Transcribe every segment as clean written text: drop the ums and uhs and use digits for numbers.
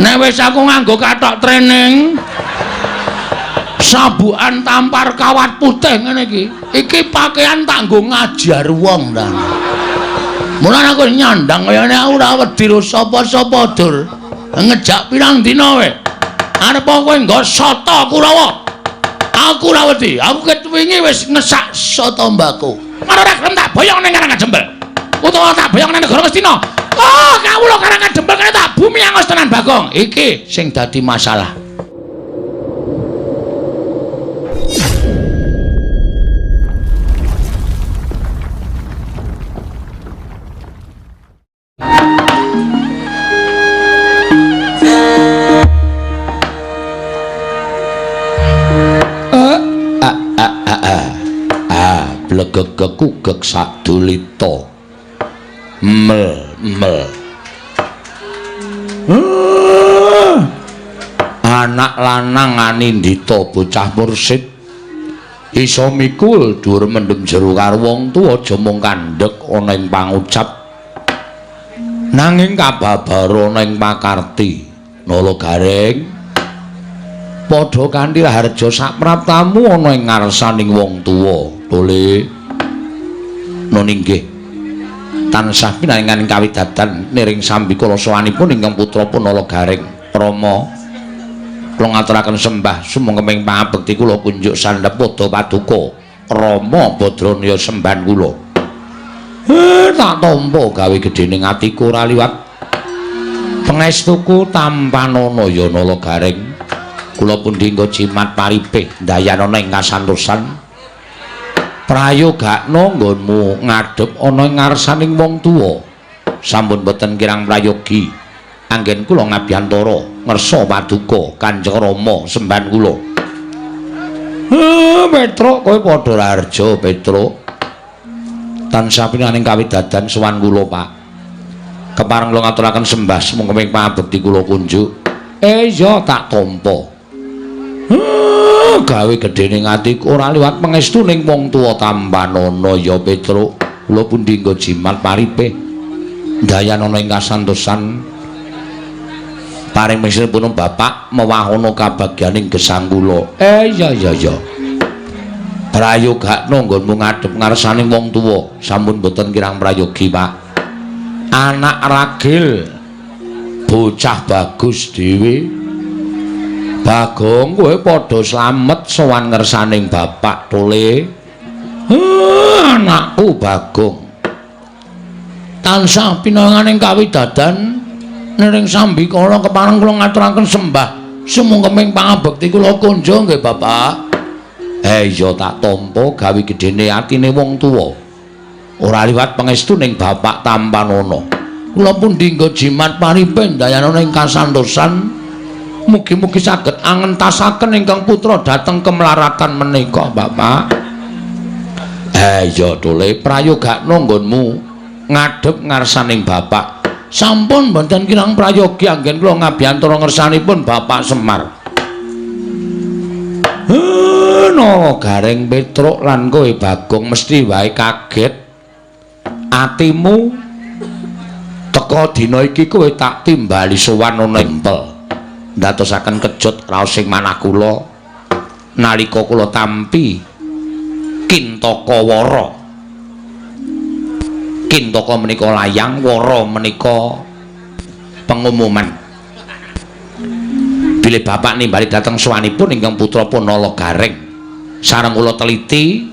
Nek wis aku nganggo kathok training sabukan tampar kawat putih ngene iki. Iki pakaian tak nggo ngajar wong ta. Mulane aku nyandang kayane aku ora wedi ro sapa-sapa dur. Ngejak pirang dina we. Arep kowe nggo soto Kurawa. Aku ora wedi. Aku ket wingi wis ngesak soto mbako. Ora ora gelem tak boyong ning Karangkajembel. Utawa tak boyong ning negara Ngastina. Oh, kawula Karangkajembel kene tak bumi angos tenan Bagong. Iki sing dadi masalah. Blegeg-gegugeg sadulita. Mel mel. Anak lanang anindita bocah mursid iso mikul dhuwur mendem jero karo wong tuwa aja mung kandhek ana ing pangucap nanging kababar ana ing pakarti. Nala Gareng padha kanthi raharja sapraptamu ana ing ngarsaning wong tuwa. Tole nun inggih tansah pinaringan kawidadan niring sambikala sowanipun ingkang putra Punala Gareng. Rama kula ngaturaken sembah sumangga pangabekti kula kunjuk sandhep padha paduka Rama Badranaya sembahan kula. Tak tampa gawe gedhening atiku ora liwat pangestuku tampanana ya Nala Gareng. Kula pundi nggo jimat paripih ndayanana ing kasantosan prayogakna nggonmu ngadhep ana ing ngarsaning wong tuwa. Sampun boten kirang prayogi anggen kula ngabiyantara ngersa paduka Kanjeng Rama sembahan kula. Petruk kowe padha raharja Petruk. Tansah pinaring kawidadan sowan kula Pak. Kepareng kula ngaturaken sembah sumangga pangabekti kula kunjuk. Iya tak tampa. Gawe gedhening atiku ora liwat pangestuning wong tuwa tampanana ya Petruk. Kula pundi nggo jimat paripih ndayanana ing kasantosan paring mesiripun bapak mewahana kabagyaning gesang kula. Iya iya iya. Prayogakna nggonmu ngadhep ngarsaning wong tuwa. Sampun boten kirang prayogi Pak. Anak ragil bocah bagus dhewe. Bagong kowe padha slamet sowan ngersaning bapak tole. Anakku Bagong tansah pinanganing kawidadan niring sambikala kepareng kula ngaturaken sembah sumangga pangabekti kula kunjung nggih bapak. Iya tak tampa gawe gedhene atine wong tuwa ora liwat pangestuning bapak tampanana. Kula pundi nggo jimat paripih ndayanana ing kasantosan. Mugi-mugi saged angentasaken ingkang putra dhateng kemelaratan menika bapak. Iya tole prayogakna nggonmu ngadhep ngarsaning bapak. Sampun boten kirang prayogi anggen kula ngabiyantara ngersanipun Bapak Semar. Nala Gareng Petruk lan kowe Bagong mesti wae kaget atimu teka dina iki kowe tak timbali sowan ana tempel. Ndadosaken kejut raos ing manah kula nalika kula tampi Kintaka Wara. Kintaka menika layang, wara menika pengumuman. Bilih bapak nimbali dhateng sowanipun ingkang putra Punala Gareng sareng kula teliti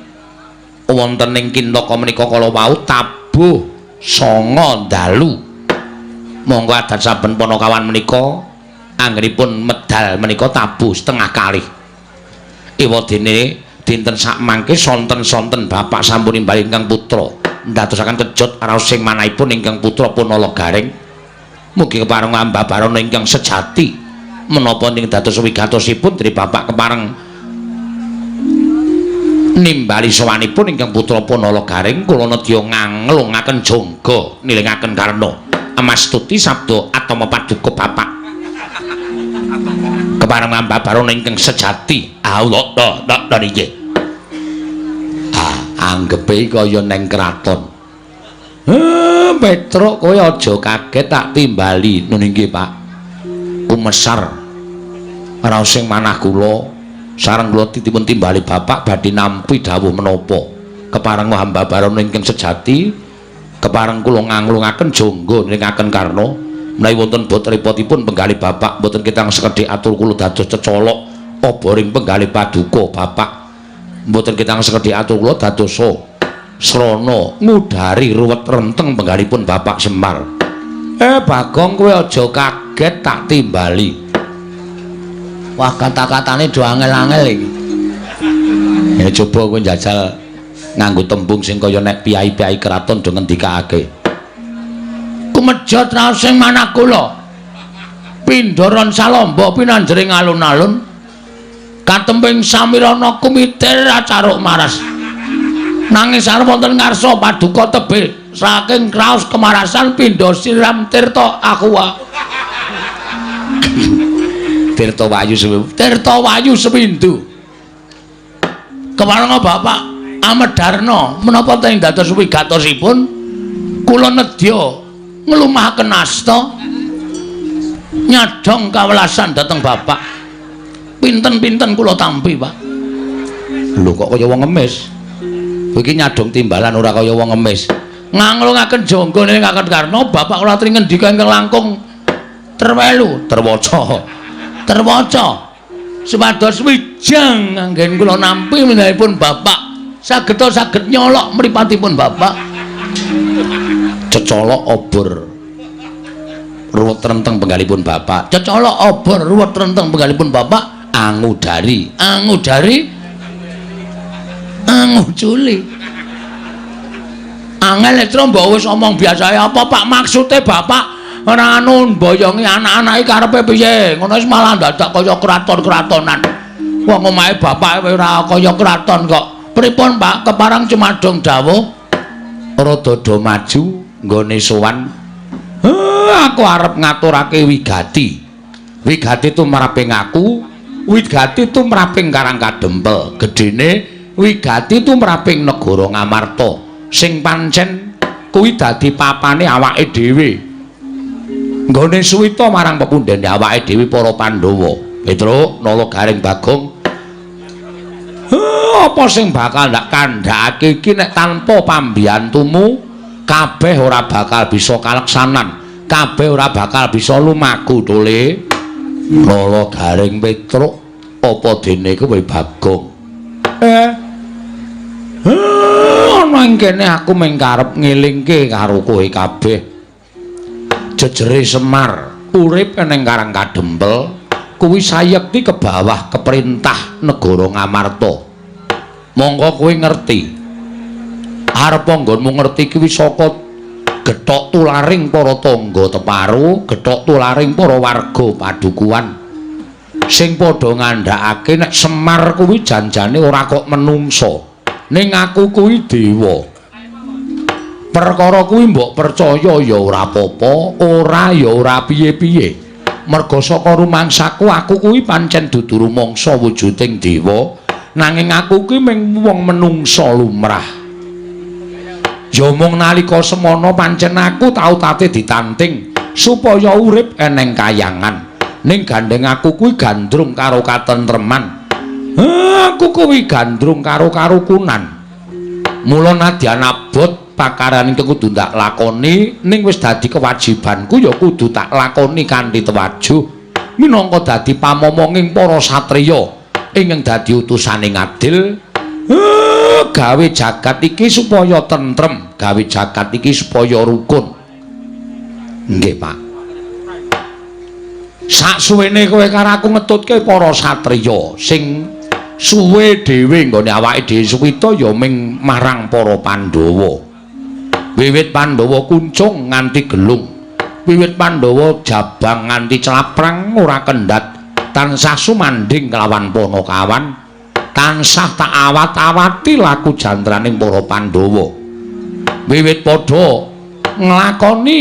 wonten ing Kintaka menika kala wau tabuh 9 dalu. Monggo adat saben panakawan menika anggenipun medal menika tabuh setengah kalih. Ewadene dinten sakmangke sonten-sonten bapak sampun nimbali ingkang putra ndadosaken kejut raos sing manahipun ingkang putra Punala Gareng. Mugi kepareng ambabarana ingkang sejati menapa ing dados wigatosipun dene bapak kepareng nimbali sowanipun ingkang putra Punala Gareng kula nedya nganglungaken jangga nilingaken karna amastuti sabda atama paduka bapak kepareng ambabarana ingkang sejati. Allah da da nggih. Anggepe kaya neng kraton. Petruk kowe aja kaget tak timbali. Nun inggih, Pak. Kumesar raos sing manah kula sareng kula dipun timbali bapak badhe nampi dawuh menapa. Kepareng hamba barono ingkang sejati kepareng kula nganglungaken jangga nringaken karna menawi wonten bot repotipun penggalih bapak mboten ketang sekedhik atur kula dados cecolok oboring penggalih paduka bapak mboten ketang sekedhik atur kula dadosa srana ngudari ruwet renteng penggalipun bapak Semar. Bagong kowe aja kaget tak timbali. Wah kata-katane do angel-angel iki. Ya coba kowe njajal nganggo tembung sing kaya nek piyai-piyai kraton do ngendikake. Kumejot raos sing manah kula. Pindharan salamba pinanjering alun-alun. Katemping samirana kumitir acaruk maras. Nanging sareng wonten ngarsa paduka tebih saking kraos kemarasan pindha siram tirta aqua. Tirta Wayu Sewindu. Tirta Wayu Sewindu. Kepareng Bapak Amedarna menapa teng dados wigatosipun kula nedya nglumahaken asta nyadhong kawelasan dhateng Bapak. Pinten-pinten kula tampi, Pak. Lho kok kaya wong ngemis. Kowe iki nyadhong timbalan ora kaya wong ngemis. Nganglungaken jangga nringaken karna Bapak kula aturi ngendika ingkang langkung terwelu, terwaca. Terwaca. Supados wijang anggen kula nampi menahipun Bapak sageta saged nyolok mripatipun Bapak. Cecolok obor ruwet renteng penggalipun Bapak. Cecolok obor ruwet renteng penggalipun Bapak angudari, angudari anguculi. Angel netra mbok wis omong biasae apa Pak maksude Bapak ora anu mboyongi anak-anake karepe piye? Ngono wis malah dadak kaya kraton-kratonan. Wong omahe bapak ora kaya kraton kok. Pripun Pak keparang cumadung dawuh rada do maju nggone sowan. Aku arep ngaturake wigati. Wigati tumraping aku, wigati tumraping Karang Kadempel. Gedene wigati tumraping negara Ngamarta sing pancen kuwi dadi papane awake dhewe. Nggone suwita marang pepundhene awake dhewe para Pandhawa. Petruk, Nala Garing Bagong. Apa sing bakal ndak kandhakake iki nek tanpa pambiyantumu kabeh ora bakal bisa kaleksanan. Kabeh ora bakal bisa lumaku tole. Nala Garing Petruk, apa dene kowe Bagong? Ana ing kene aku mung karep ngelingke karo kowe kabeh. Jejere Semar urip ning Karang Kadempel kuwi sayekti ke bawah keperintah negara Ngamarta. Monggo kowe ngerti. Arep nggonmu ngerti kuwi saka gethok tularing para tangga teparu, gethok tularing para warga padukuhan sing padha ngandhakake nek Semar kuwi janjane ora kok menungsa, ning aku kuwi dewa. Perkara kuwi mbok percaya ya ora apa-apa, ora ya ora piye-piye. Merga saka rumangsaku aku kuwi pancen dudu rumangsa wujuding dewa, nanging aku kuwi mung wong menungsa lumrah. Ya mung nalika semana pancen aku tau tate ditanting supaya urip eneng kayangan. Ning gandeng aku kuwi gandrung karo katentreman. Aku kuwi gandrung karo karukunan. Mula nadyan abot pakaran ingkang kudu ndak lakoni ning wis dadi kewajibanku ya kudu tak lakoni kanthi tewajuh minangka dadi pamomonging para satriya ingkang dadi utusane ngadil gawe jagat iki supaya tentrem, gawe jagat iki supaya rukun. Nggih, Pak. Saksuwene kowe karo aku ngetutke para satriya sing suwe dhewe nggone awake dhewe suwita ya ming marang para Pandhawa. Wiwit Pandhawa kuncung nganti gelung, wiwit Pandhawa jabang nganti celaprang ora kendhat, tansah sumandhing kelawan Panakawan, tansah tak awat-awati laku jantraning para Pandhawa. Wiwit padha nglakoni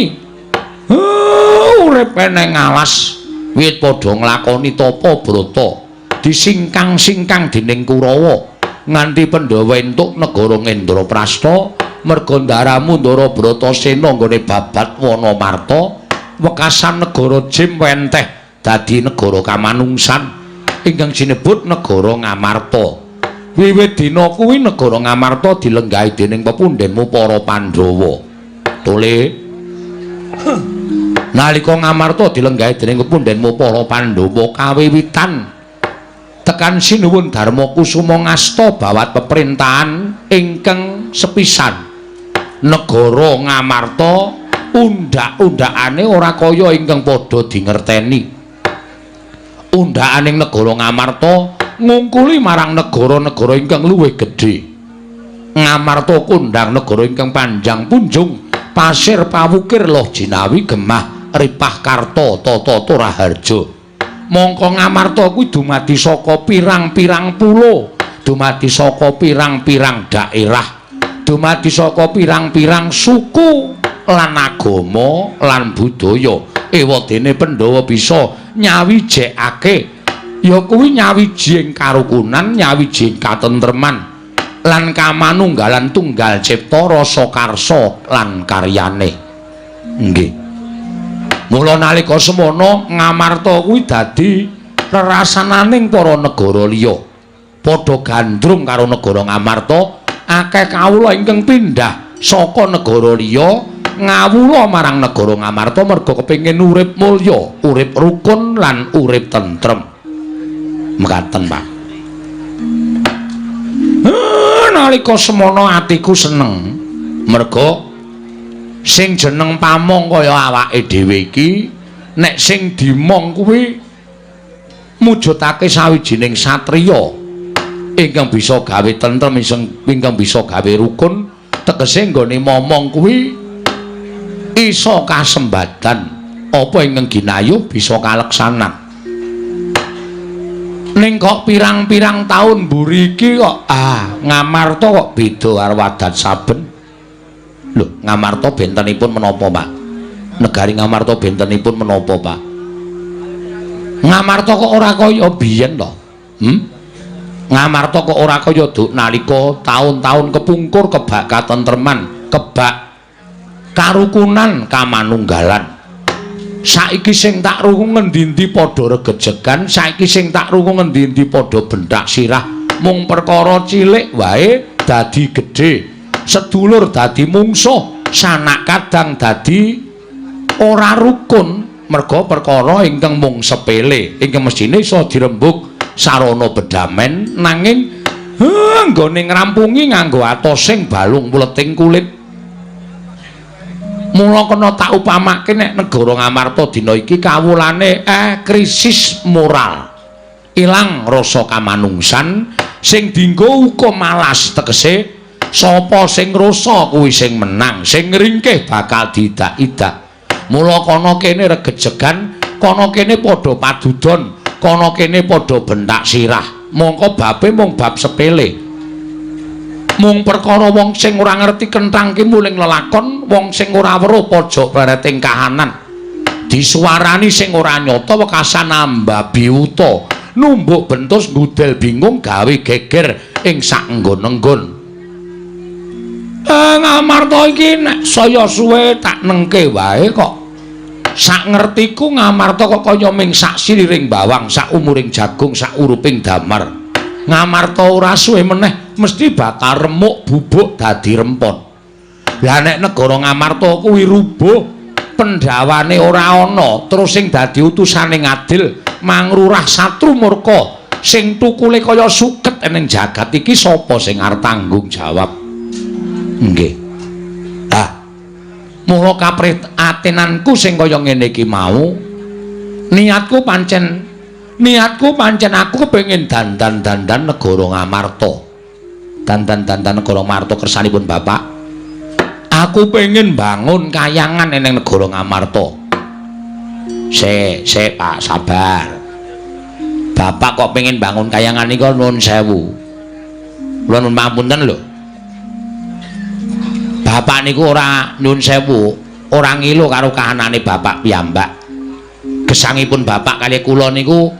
urip eneng alas, wiwit padha nglakoni tapa brata, disingkang-singkang dening Kurawa nganti Pandhawa entuk negara Ngendraprasta. Merga ndaramu Ndara Bratasena nggone babat Wanamarta, wekasan negara Jim wenteh dadi negara kamanungsan ingkang sinebut negara Ngamarta. Wiwit dina kuwi negara Ngamarta dilenggahi dening pepundhenmu para Pandhawa. Tole. Nalika Ngamarta dilenggahi dening pepundhenmu para Pandhawa kawiwitan tekan Sinuwun Darma Kusuma ngasta bawat peperintahan ingkang sepisan. Negara Ngamarta undhak-undhakane ora kaya ingkang padha dingerteni. Undhakaning negara Ngamarta ngungkuli marang negara-negara ingkang luwih gedhe. Ngamarta kondhang negara ingkang panjang punjung, pasir pawukir loh jinawi gemah ripah karta tata raharja. Mongko Ngamarta kuwi dumadi saka pirang-pirang pulo, dumadi saka pirang-pirang daerah, dumadi saka pirang-pirang suku lan agama lan budaya. Ewadene Pandhawa bisa nyawijekake ya kuwi nyawiji ing karukunan, nyawiji ing katentreman lan kamanunggalan tunggal cipta rasa karsa lan karyane. Nggih. Mula nalika semono Ngamarta kuwi dadi rerasananing para negara liya. Padha gandrung karo negara Ngamarta, akeh kawula ingkang pindhah saka negara liya ngawula marang negara Ngamarta merga kepengin urip mulya, urip rukun lan urip tentrem. Mekaten, Pak. Nalika semono atiku seneng merga sing jeneng pamong kaya awake dhewe iki nek sing dimong kuwi mujudake sawijining satriya ingkang bisa gawe tentrem, ingkang bisa gawe rukun, tegese nggone momong kuwi iso kasembadan apa ingkang ginayuh bisa kaleksanan. Ning kok pirang-pirang taun mburi iki kok Ngamarta kok beda karo adat saben. Lho, Ngamarta bentenipun menapa, Pak? Negari Ngamarta bentenipun menapa, Pak? Ngamarta kok ora kaya biyen to? Ngamarta kok ora kaya duk nalika taun-taun kepungkur kebak katentreman, kebak karukunan kamanunggalan. Saiki sing tak rungu ngendi-endi padha regejegan, saiki sing tak rungu ngendi-endi padha benthak sirah, mung perkara cilik wae dadi gedhe, sedulur dadi mungsuh, sanak kadang dadi ora rukun merga perkara ingkang mung sepele, ingkang mesthine iso dirembug sarana bedamen, nanging nggone ngrampungi nganggo atosing balung mleting kulit. Mula kena tak upamake nek negara Ngamarta dina iki kawulane krisis moral. Ilang rasa kamanungsan sing dinggo hukum malas, tegese sapa sing rasa kuwi sing menang, sing ngringkih bakal diidak-idak. Mula kana kene regejegan, kana kene padha padudon, kana kene padha benthak sirah. Mongko babe mung bab sepele. Mung perkara wong sing ora ngerti kenthang ki muling lelakon, wong sing ora weruh pojok bareting kahanan. Disuwarani sing ora nyata wekasan ambabi wuta, numbuk bentus ngudel bingung gawe geger ing sak nggon-nggon. Ngamarta iki nek saya suwe tak nengke wae kok. Sak ngertiku Ngamarta kok kaya ming sak siliring bawang, sak umuring jagung, sak uruping damar. Ngamarta ora suwe meneh mesti bakal remuk bubuk dadi rempon. Lah nek negara Ngamarta kuwi rubuh, pendhawane ora ana, terus sing dadi utusane ngadil mangrurah satru murka sing tukule kaya suket ning jagat iki sapa sing arep tanggung jawab? Nggih. Ah. Mula kaprihatinanku sing kaya ngene iki mau, niatku pancen aku kepengin dandan-dandan negara Ngamarta. Dandan-dandan negara Ngamarta kersanipun Bapak. Aku pengen bangun kayangan ning negara Ngamarta. Sik, sik Pak, sabar. Bapak kok pengen bangun kayangan niku nuwun sewu. Kula nuwun pangapunten lho. Bapak niku ora nyun sewu, ora ngilu karo kahanane bapak piyambak. Gesangipun bapak kali kula niku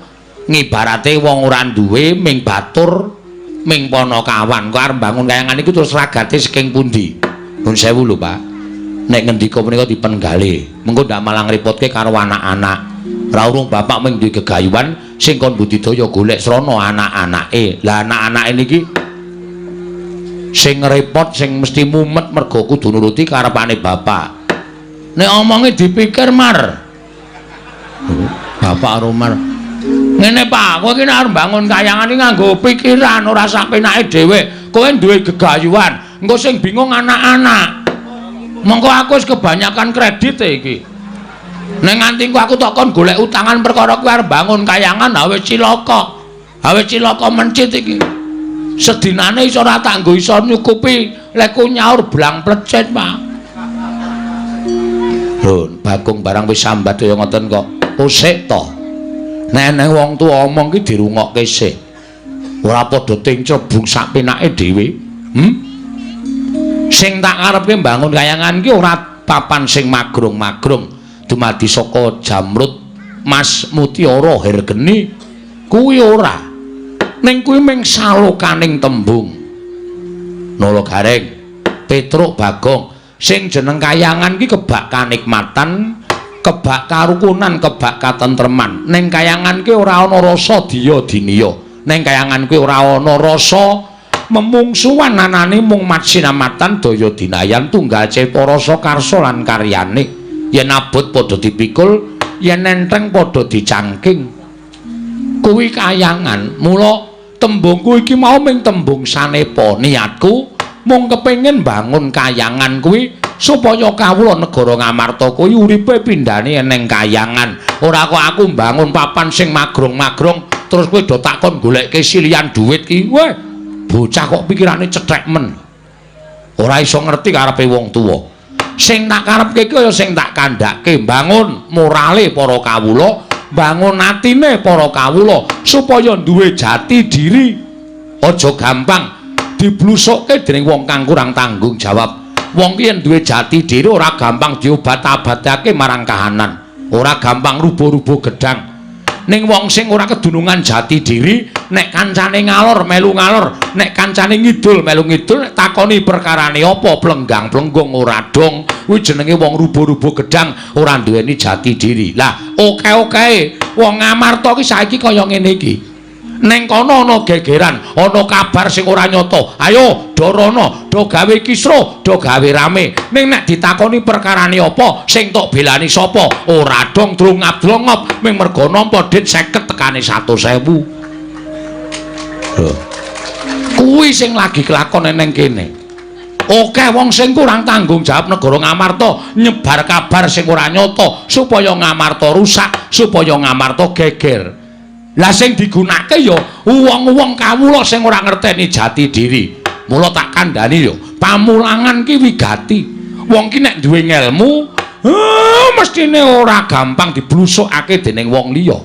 ngibarate wong ora duwe ming batur ming panakawan. Kok arep bangun kayangan niku terus ragate saking pundi? Nyun sewu lho, Pak. Nek ngendika punika dipen galih, mengko ndak malah ngrepotke karo anak-anak. Ra urung bapak mung duwe gegayuhan sing kon budidaya golek srana anak-anake. Lah anak-anake niki sing repot, sing mesti mumet mergo kudu nuruti karepane bapak. Nek omonge dipikir Mar. Bapak karo Mar. Ngene Pak, kowe iki nek arep mbangun kayangan iki nganggo pikiran ora sak penake dhewe. Kowe duwe gegayuhan, engko sing bingung anak-anak. Mongko aku wis kebanyakan kredit iki. Nek nganti ku aku tok kon golek utangan perkara kowe arep bangun kayangan ha wis cilaka. Ha wis cilaka mencit iki. Sedinane iso ora tak nggo iso nyukupi lekku nyaur blang plecet, Pak. Lho, Bagong barang wis sambat kaya ngoten kok. Usik to. Nek eneng wong tuwa omong ki dirungokke sik. Ora padha tinclebung sak penake dhewe. Sing tak karepke mbangun kayangan ki ora papan sing magrong-magrong dumadi saka jamrut, mas, mutiara, hergeni kuwi ora. Ning kuwi mung salokaning tembung. Nala Gareng, Petruk, Bagong, sing jeneng kayangan ki kebak kanikmatan, kebak karukunan, kebak katentreman. Ning kayangan ki ora ana rasa diya diniya. Ning kayangan kuwi ora ana rasa memungsuhan, anane mung matsinamatan daya dinayan tunggal cipta rasa karsa lan karyane. Yen abot padha dipikul, yen enteng padha dicangking. Kuwi kayangan. Mula tembungku iki mau mung tembung sanepa. Niatku mung kepengin bangun kayangan kuwi supaya kawula negara Ngamarta kuwi uripe pindhane eneng kayangan. Ora kok aku mbangun papan sing magrong-magrong terus kowe do takon golekke silian duit ki. Weh, bocah kok pikirane cethek men. Ora iso ngerti karepe wong tuwa. Sing tak karepke ki kaya sing tak kandhake, bangun morale para kawula, bangun atine para kawula supaya duwe jati diri. Aja gampang diblusukke dening wong kang kurang tanggung jawab. Wong ki yen duwe jati diri ora gampang diobat-abatake marang kahanan, ora gampang rubuh-rubuh gedang. Ning wong sing ora kedunungan jati diri, nek kancane ngalor melu ngalor, nek kancane ngidul melu ngidul, nek takoni perkarane apa plenggang-plenggung ora dong. Kuwi jenenge wong rubuh-rubuh gedang, ora duweni jati diri. Lah, oke-oke wong Ngamarta ki saiki kaya ngene iki. Neng kono ana gegeran, ana kabar sing ora nyata. Ayo dorono, do gawe kisruh, do gawe rame. Ning nek ditakoni perkarane apa, sing tok belani sapa, ora dong drongap-drongop, ming mergo nampa dit 50 tekane 100.000. Lho. Kuwi sing lagi kelakon neng kene. Oke wong sing kurang tanggung jawab negara Ngamarta nyebar kabar sing ora nyata supaya Ngamarta rusak, supaya Ngamarta geger. Lah sing digunakake ya wong-wong kawula sing ora ngerteni jati diri. Mula tak kandhani ya, pamulangan ki wigati. Wong ki nek duwe ngelmu, mestine ora gampang diblusukake dening wong liya.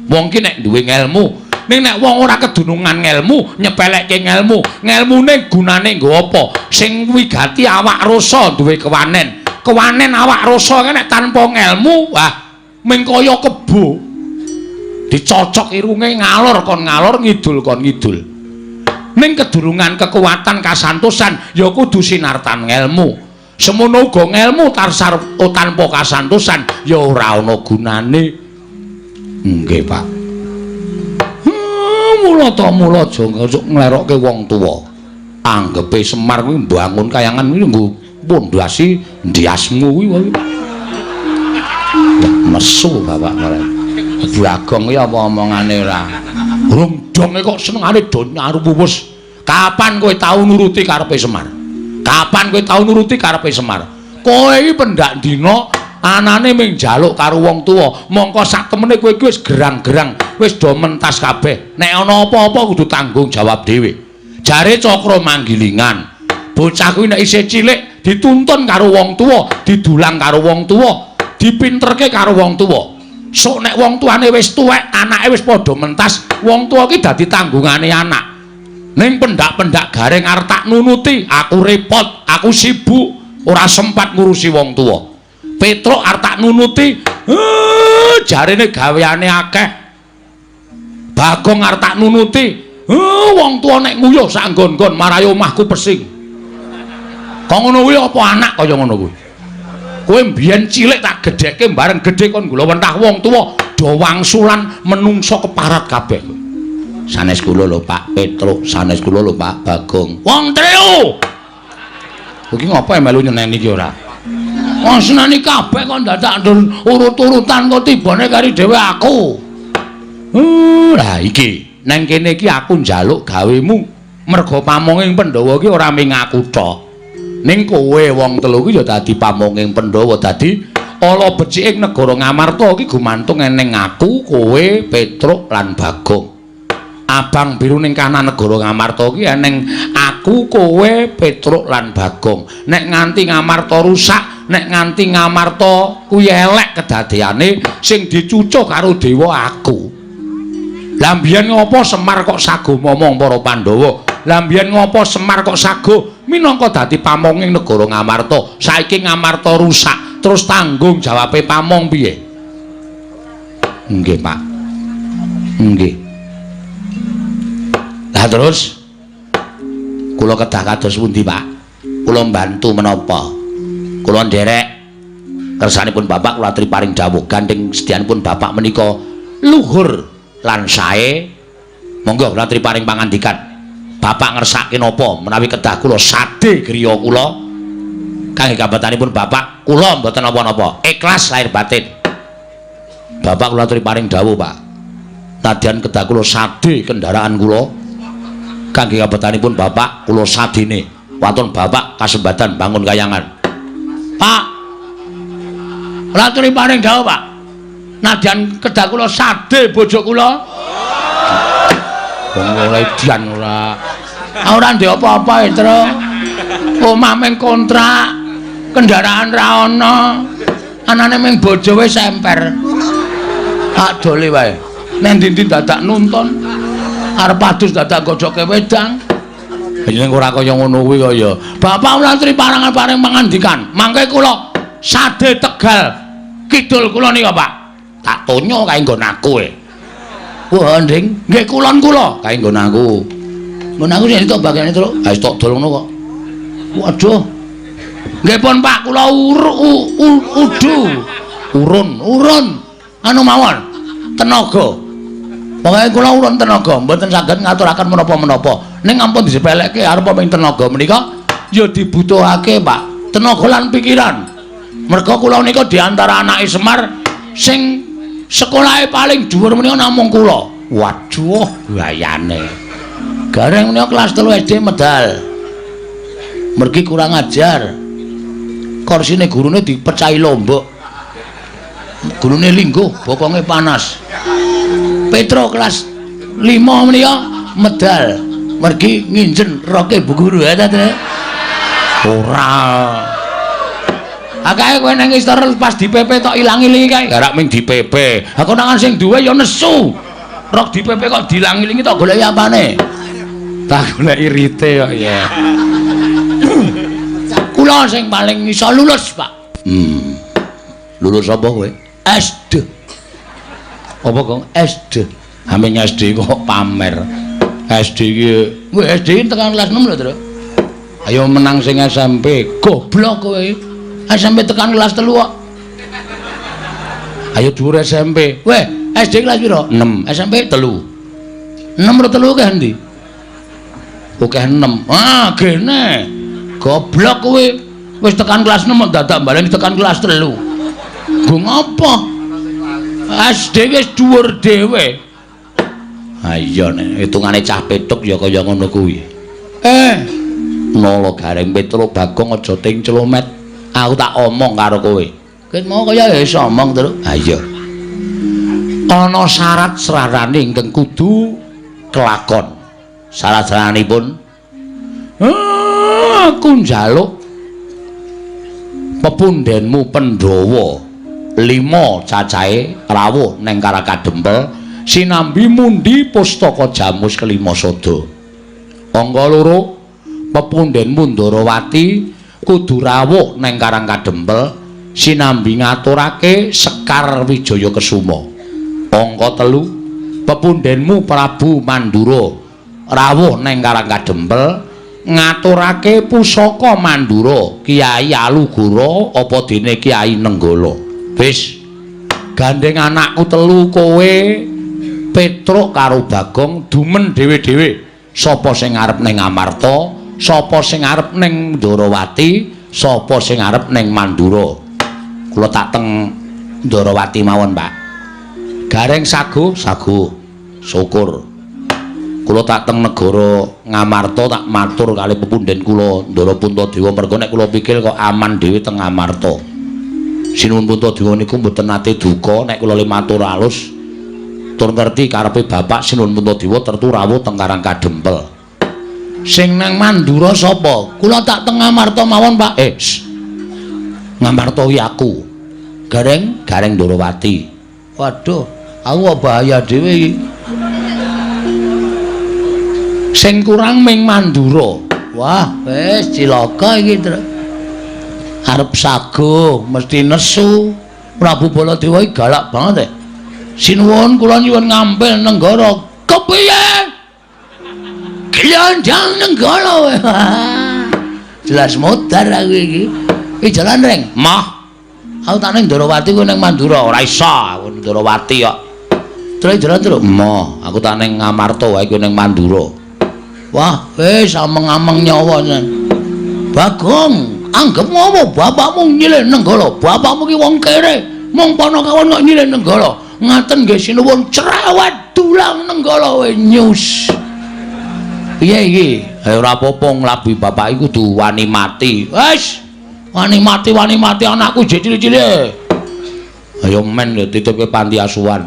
Wong ki nek duwe ngelmu, ning nek wong ora kedunungan ngelmu, nyepelekke ngelmu, ngelmune gunane nggo apa? Sing wigati awak rasa duwe kewanen. Kewanen awak rasa ki nek tanpa ngelmu, wah ming kaya kebo. Dicocok irunge ngalor kon ngalor, ngidul kon ngidul. Ning kedurungan kekuatan kasantosan ya kudu sinartan ngelmu. Semono uga ngelmu tarsar tanpa kasantosan ya ora ana gunane. Nggih, Pak. Mula ta mula aja nglerokke wong tuwa. Anggepe Semar kuwi mbangun kayangan kuwi nggo pondasi ndiasmu kuwi. Wah, nesu bapak kare. Bagong iki apa omongane ora? Rung donge kok senengane do nyaru wuwus. Kapan kowe tau nuruti karepe Semar? Kapan kowe tau nuruti karepe Semar? Kowe iki pendak dina anane mung njaluk karo wong tuwa, mongko sak temene kowe iki wis gerang-gerang, wis do mentas kabeh. Nek ana apa-apa kudu tanggung jawab dhewe. Jare Cakra Manggilingan, bocah kuwi nek isih cilik dituntun karo wong tuwa, didulang karo wong tuwa, dipinterke karo wong tuwa. Sok nek wong tuane wis tuwek, anake wis padha mentas, wong tuwa ki dadi tanggungane anak. Ning pendak-pendak Gareng arep tak nunuti, aku repot, aku sibuk, ora sempat ngurusi wong tuwa. Petruk arep tak nunuti, jarene gaweane akeh. Bagong arep tak nunuti, wong tuwa nek nguyuh sak nggon-nggon marai omahku pesing. Kok ngono kuwi apa anak kaya ngono kuwi? Kowe mbiyen cilik tak gedhekke bareng gedhe kon gula wentah wong tuwa. Do wangsulan menungso keparat kabeh. Sanes kula lho Pak Petruk, sanes kula lho Pak Bagong. Wong telu. Iki ngopo melu nyeneni iki ora? Wong seneni kabeh kok dadak urut-urutan kok tibane kari dhewe aku. Lah iki neng kene iki aku njaluk gawemu merga pamonging Pandhawa iki ora ming aku tok. Ning kowe wong telu iki ya dadi pamonging Pandhawa, dadi ala beciking negara Ngamarta iki gumantung eneng aku, kowe, Petruk lan Bagong. Abang biru ning kanan negara Ngamarta iki eneng aku, kowe, Petruk lan Bagong. Nek nganti Ngamarta rusak, nek nganti Ngamarta kuwi elek kedadeane, sing dicucuh karo dewa aku. Lah mbiyen ngopo Semar kok sago momong para Pandhawa? Lah mbiyen ngopo Semar kok sago minangka dadi pamonging negara Ngamarta? Saiki Ngamarta rusak, terus tanggung jawabe pamong piye? Nggih, Pak. Nggih. Lah terus kula kedah kados pundi, Pak? Kula mbantu menapa? Kula nderek kersanipun Bapak kula aturi paring dawuh gandeng sedyanipun Bapak menika luhur lan sae. Monggo kula aturi paring pangandikan. Bapak ngersake napa menawi kedah kula sade griya kula kangge kabetanipun Bapak kula mboten napa-napa, ikhlas lahir batin. Bapak kula aturi paring dawuh, Pak. Nadyan kedah kula sade kendaraan kula kangge kabetanipun Bapak kula sadene. Waton Bapak kasembadan bangun kayangan. Pak, kula aturi paring dawuh, Pak. Nadyan kedah kula sade bojo kula. Wong ora edian ora. Ora ndek apa-apa, Tru. Omah mung kontrak, kendaraan ra ana. Anane mung bojo wis emper. Tak dole wae. Nang ndi-ndi dadak nuntun. Arep adus dadak gojoke wedang. Yen ora kaya ngono kuwi kaya. Bapak kula aturi parangan paring pangandikan. Mangke kula sade Tegal kidul kula nika, Pak. Tak tonyo kae nggon aku e. Wah, Nding, nggih kulon kula kae nggon aku. Nggon aku sing tok bagiane terus. Ha wis tok dol ngono kok. Waduh. Nggih pun Pak, kula udu. Urun, urun. Anu mawon. Tenaga. Pokoke kula urun tenaga, mboten saged ngaturaken menapa-menapa. Ning ampun disepelekke arep ming tenaga menika ya dibutuhake, Pak. Tenaga lan pikiran. Merga kula nika di antara anake Semar sing sekolahe paling dhuwur menika namung kula. Waduh, gayane. Gareng menika kelas 3 SD medal. Mergi kurang ajar. Korsine gurune dipecahi lombok. Gurune lingguh, bokonge panas. Petro kelas 5 menika medal. Mergi nginjen roke bu guru ya ta, Tru? Ora. Akae kowe nang istor pas di PP tok ilang-ilingi kae. Garak ming di PP. Ha konangan sing duwe ya nesu. Rok di PP kok diilang-ilingi tok goleki apane? Tak goleki rite kok ya. Kula sing paling iso lulus, Pak. Lulus apa kowe? SD. Apa kok SD? Haming SD kok pamer. SD iki, kowe SD tekan kelas 6 lho, Tru. Ayo menang sing SMP. Goblok kowe. SMP tekan kelas 3 kok. Ayo dhuwur SMP. Weh, SD kelas piro? 6. SMP 3. 6 ro 3 akeh endi? Akeh 6. Ah, gene. Goblok kowe. Wis tekan kelas 6 kok dadak baleni tekan kelas 3. Nggo ngopo? SD wis dhuwur dhewe. Ha iya nek hitungane cah petuk ya kaya ngono kuwi. Nala Gareng Petro Bagong aja ting clomet. Aku tak omong karo kowe. Ket mau kaya iso omong, Tru. Ha iya. Ana syarat srarane ingkang kudu kelakon. Syarat-syaranipun aku njaluk pepundhenmu Pandhawa 5 cacahe rawuh neng Karakadempel sinambi mundi pustaka Jamus kelima sada. Angka 2 pepundhenmu Ndarawati kudu rawuh neng Karangkadempel sinambi ngaturake Sekar Wijaya Kesuma. Angka 3 pepundhenmu Prabu Mandura rawuh neng Karangkadempel ngaturake pusaka Mandura Kiai Alugoro apa dene Kiai Nenggala. Wis Gandeng anakku telu kowe Petruk karo Bagong dumen dhewe-dhewe. Sapa sing arep ning Ngamarta, sapa sing arep ning Ndorowati, sapa sing arep ning Mandura. Kula tak teng Ndorowati mawon, Pak. Gareng sago, sago. Syukur. Kula tak teng negara Ngamarta tak matur kali pepunden kula Ndara Puntadewa merga nek kula pikir kok aman dhewe teng Ngamarta. Sinuwun Puntadewa niku mboten nate duka nek kula le matur alus tur ngerti karepe bapak Sinuwun Puntadewa tertu rawuh teng Karang Kadempel. Sing nang Mandura sapa? Kula tak teng Ngamarta mawon, Pak. Ngamarta ki aku. Gareng, Gareng Ndorowati. Waduh, aku kok bahaya dhewe iki. Sing kurang ming Mandura. Wah, wis cilaka iki, Tru. Arep sago mesti nesu. Prabu Baladewa iki galak banget. Sinuwun kula nyuwun ngampil nenggara. Kepiye? Glondong nenggara. Jelas modar aku iki. Iki jalan reng. Mah. Aku tak ning Ndorowati kowe ning Mandura. Ora iso aku Ndorowati kok. Terus jalan terus. Mah, aku tak ning Ngamarta wae kowe ning Mandura. Wah, wis ameng-ameng nyawa nen. Bagong, anggap ngopo bapakmu nyilih nenggala. Bapakmu ki wong kere. Mung panakawan kok nyilih nenggala. Ngaten nggih sinuwun cerewet dulang nenggala we nyus. Piye iki? Ora apa-apa nglabi bapak iku kudu wani mati. Wis, wani mati anakku jek cilik-cilik. Ayo men lho titipke panti asuhan.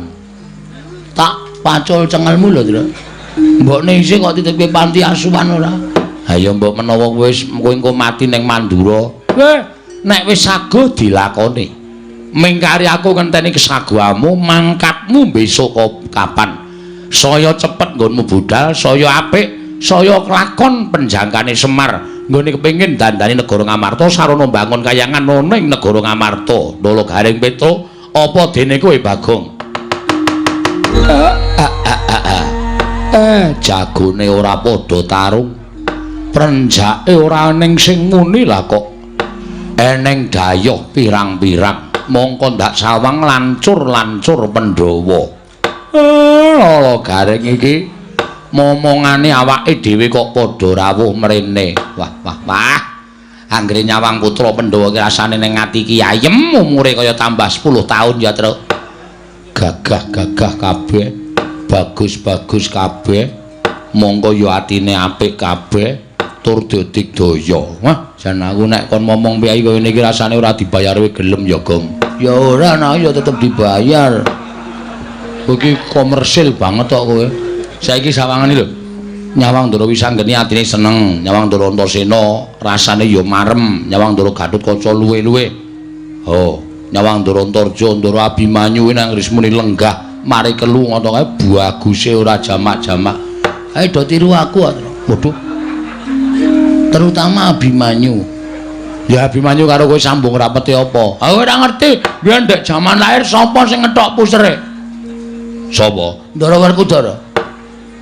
Tak pacul cengelmu lho, Tru. Mbokne isih kok titipke panti asuhan ora? Ha ya mbok menawa wis kowe engko mati ning Mandura. Nek wis sago dilakoni. Mingkari aku ngenteni kesagoamu, mangkatmu besok kapan? Saya cepet nggonmu budal, saya apik, saya kelakon penjangkane Semar. Nggone kepengin dandani negara Ngamarta sarana mbangun kayangan ana ing negara Ngamarta. Lolo Gareng Petruk, apa dene kowe Bagong? Jagone ora padha tarung. Prenjake ora eneng sing muni lah kok. Eneng dayoh pirang-pirang. Mongko ndak sawang lancur-lancur Pandhawa. Lolo Gareng iki momongane awake dhewe kok padha rawuh mrene. Wah wah wah. Anggere nyawang putra Pandhawa ki rasane ning ati ki ayem umure kaya tambah 10 taun ya, Truk. Gagah-gagah kabeh, bagus-bagus kabeh. Mongko ya atine apik kabeh tur dadigdaya. Wah, jan aku nek kon momong piye kaya ngene iki rasane ora dibayar kowe gelem ya, Gong. Ya ora, nah ya tetep dibayar. Kowe iki komersil banget kok kowe. Saiki sawangane lho. Nyawang Ndara Wisanggeni atine seneng, nyawang Ndara Antasena rasane ya marem, nyawang Ndara Gatotkaca luwe-luwe. Oh, nyawang Ndara Antarja, Ndara Abimanyu nang rismune lenggah mari kelu ngono kae baguse ora jamak-jamak. Ayo do tiru aku, Waduh. Terutama Abimanyu. Ya Abimanyu karo kowe sambung rapete apa? Aku ora ngerti. Biyen ndek jaman lahir sapa sing ngetok pusere? Sapa? Ndara Werkudara.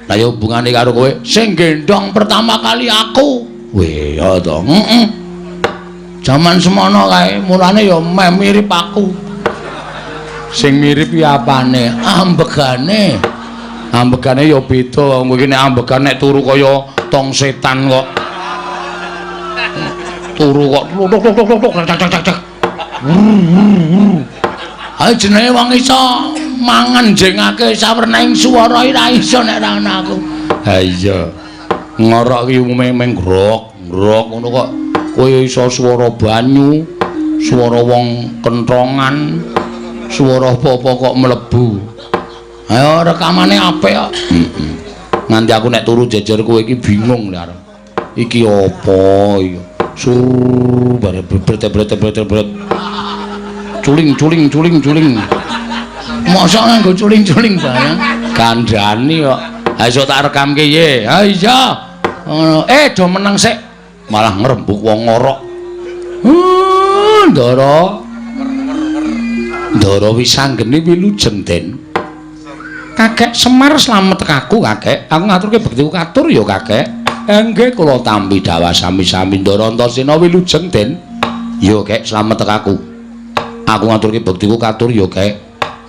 Lah ya hubungane karo kowe sing gendhong pertama kali aku. Weh, ya to. Heeh. Jaman semono kae mulane ya meh mirip aku. Sing mirip ki apane? Ambegane. Ambegane ya beda. Wong iki nek ambegan nek turu kaya tong setan kok. Turu kok tuk tuk tuk tuk tak tak tak. Ayo jenenge wong iso mangan jengake sawernaing swara ora iso nek ora ana aku. Ha iya. Ngorok ki umume meng grok, grok ngono kok kowe iso swara banyu, swara wong kentrongan, swara apa-apa kok mlebu. Ayo rekamane apik kok. Heeh. Nganti aku nek turu jejer kowe iki bingung lho arep. Iki apa iki? Sur bare bret. Culing culing culing culing. Mosok nganggo culing-culing barang. Kandhani kok. Ha iso tak rekamke piye? Ha iya. Ngono. Do meneng sik. Malah ngrembug wong ngorok. Ndara. Ndara Wisanggeni wilujeng, Den. Kakek Semar slamet aku, Kakek. Aku ngaturke bektiku katur ya, Kakek. Nggih kula tampi dawah sami-sami Ndara Antasena wilujeng, Den. Ya, Kek, slamet aku. Aku ngaturke bektiku katur ya, Kek.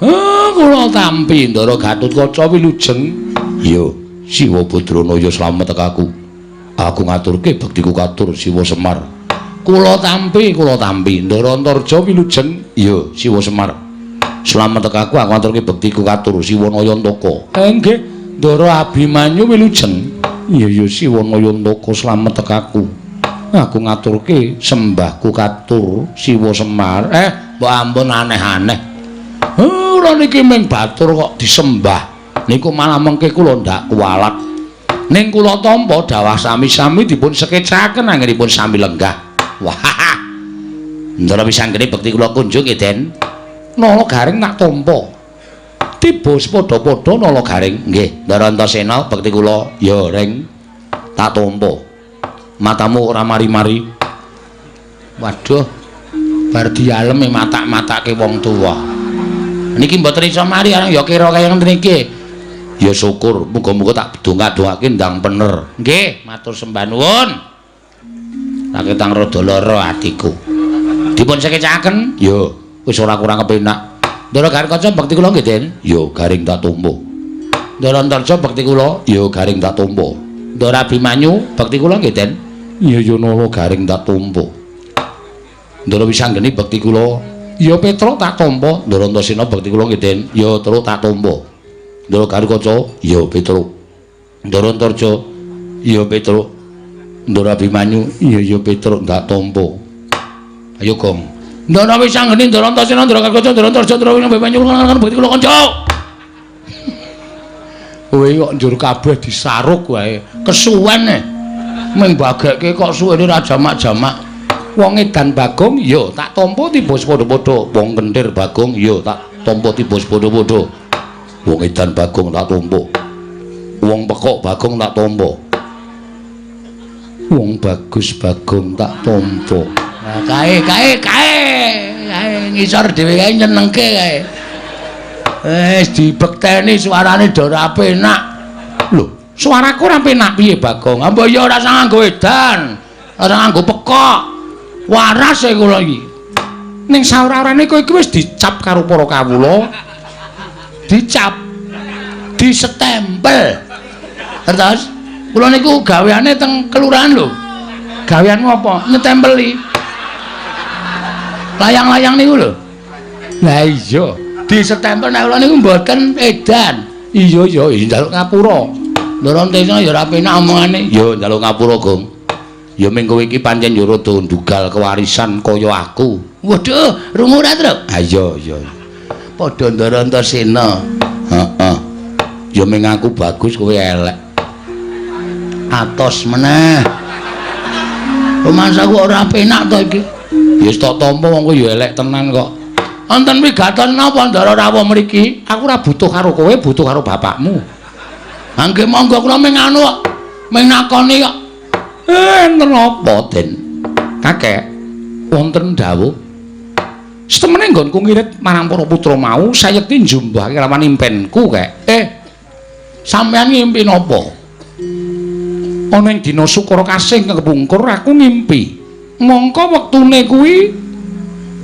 Kula tampi Ndara Gatotkaca wilujeng. Iya, Siwa Badranaya slamet aku. Aku ngaturke bektiku katur Siwa Semar. Kula tampi, kula tampi Ndara Antarja wilujeng. Iya, Siwa Semar. Slamet aku, aku ngaturke bektiku katur Siwa Nayantaka. Nggih, Ndara Abimanyu wilujeng. Iya ya Siwa Nayantaka slamet aku. Aku ngaturke sembahku katur Siwa Semar. Mbok ampun aneh-aneh. Kula niki ming batur kok disembah. Niku malah mengke kula ndak kuwalat. Ning kula tampa dawah sami-sami dipun sekecaken anggenipun sami lenggah. Wah. Ndara wisanggeni bekti kula kunjung nggih, Den. Nala Garing tak tampa. Tiba padha-padha Nala Garing. Nggih, Ndara Antasena bekti kula ya Ring tak tampa. Matamu ora mari-mari. Waduh. Bar dialem matak-matake wong tuwa. Niki mboten iso mari arang ya kira kaya ngene iki. Ya syukur, muga-muga tak dongak-dongake ndang pener. Nggih, matur sembah nuwun. Raketang rada lara atiku. Dipun sekecaken? Ya, wis ora kurang kepenak. Ndara Garing bekti kula nggih, Den. Ya, Garing tak tampa. Ndara Antarja bekti kula? Ya, Garing tak tampa. Ndara Abimanyu bekti kula nggih, Den. Ya ya Nala Garing tak tampa. Ndara Wisanggeni bekti kula? Ya Petruk tak tampa. Ndara Antasena bekti kula nggih, Den. Ya Truk tak tampa. Ndara Garukaca? Ya Petruk. Ndara Antarja? Ya Petruk. Ndara Abimanyu? Ya ya Petruk tak tampa. Ayo Gong. Ndara Wisanggeni, Ndara Antasena, Ndara Garukaca, Ndara Antarja, Ndara Abimanyu bekti kula kanca. Kowe kok njur kabeh disaruk wae. Kesuwen e. Ming bagekke kok suwene ra jamak-jamak. Wong edan Bagong ya tak tampa tiba padha-padha. Wong kentir Bagong ya tak tampa tiba padha-padha. Wong edan Bagong tak tampa. Wong pekok Bagong tak tampa. Wong bagus Bagong tak tampa. Nah, kae kae kae kae ngisor dhewe kae nyenengke kae. Wis dibekteni suarane do ora penak. Lho, suaraku ora penak piye Bagong? Mbok ya ora usah nganggo edan, ora nganggo pekok. Waras e kula iki. Ning saora-orane kowe iki wis dicap karo para kawula. Dicap. Disetempel. Terus kula niku gaweane teng kelurahan lho. Gaweanmu apa? Nyetempeli. Layang-layang niku lho. Lah iya, disetempel nek kula niku mboten edan. Iya ya, njaluk ngapura. Ndara Antasena ya ora penak omongane. Ya njaluk ngapura, Gong. Ya ming kowe iki pancen ya rada ndugal kewarisan kaya aku. Waduh, rungu ora, Truk? Ha iya iya. Padha Ndara Antasena. Heeh. Ya ming aku bagus kowe elek. Atos meneh. Rumangsaku ora penak to iki. Ya wis tak tampa wong kowe ya elek tenan kok. Wonten wigaton napa Ndara rawuh mriki? Aku ora butuh karo kowe, butuh karo bapakmu. Ha nggih monggo kula ming anu kok. Ming nakoni kok. Enten apa, Den? Kakek, wonten dawuh. Setemene nggonku ngirit marang para putra mau, sayekti njumbahake lawan impenku, Kek. Sampeyan ngimpi napa? Ana ing dina Sukara kasih kepungkur aku ngimpi. Mongko wektune kuwi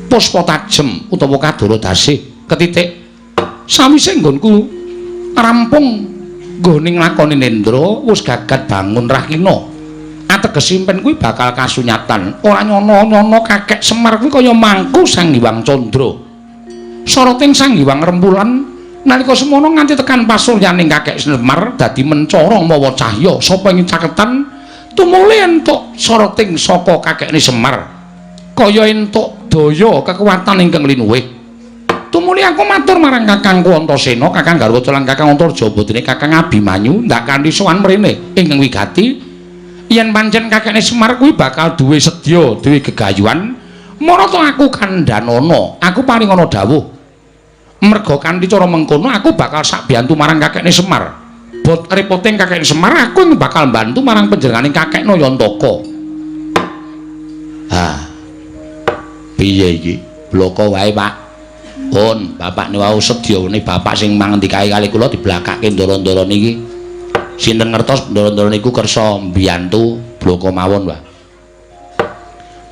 puspa tajem utawa kadara dasih ketitik. Sawise nggonku rampung nggone nglakoni nendra, wis gagat bangun rahina. Ateges impen kuwi bakal kasunyatan. Ora nyono-nyono kakek Semar kuwi kaya mangku Sang Hyang Candra. Soroting Sang Hyang Rembulan nalika semono nganti tekan pasuryaning kakek Semar dadi mencara mawa cahya sapa ing caketan tumuli entuk soroting saka kakekne Semar. Kaya entuk daya kekuatan ingkang linuwih. Tumuli aku matur marang kakangku Antasena, Kakang Garwaca lan Kakang Antarja putrine Kakang Abimanyu ndak kanthi sowan mrene ingkang wigati. Yen pancen kakekne Semar kuwi bakal duwe sedya, duwe gegayuhan, marata aku kandhanana, aku paring ana dawuh. Merga kanthi cara mengkono aku bakal sakbiyantu marang kakekne Semar. Bot repoting kakekne Semar aku bakal mbantu marang panjenengane kakek Nayantaka. Ha. Piye iki? Bloko wae, Pak. Pun, bapak niku wau sedyane bapak sing mangandikae kali kula diblakake ndara-ndara niki. Sinten ngertos ndara-ndara niku kersa mbiyantu bloko mawon, Pak.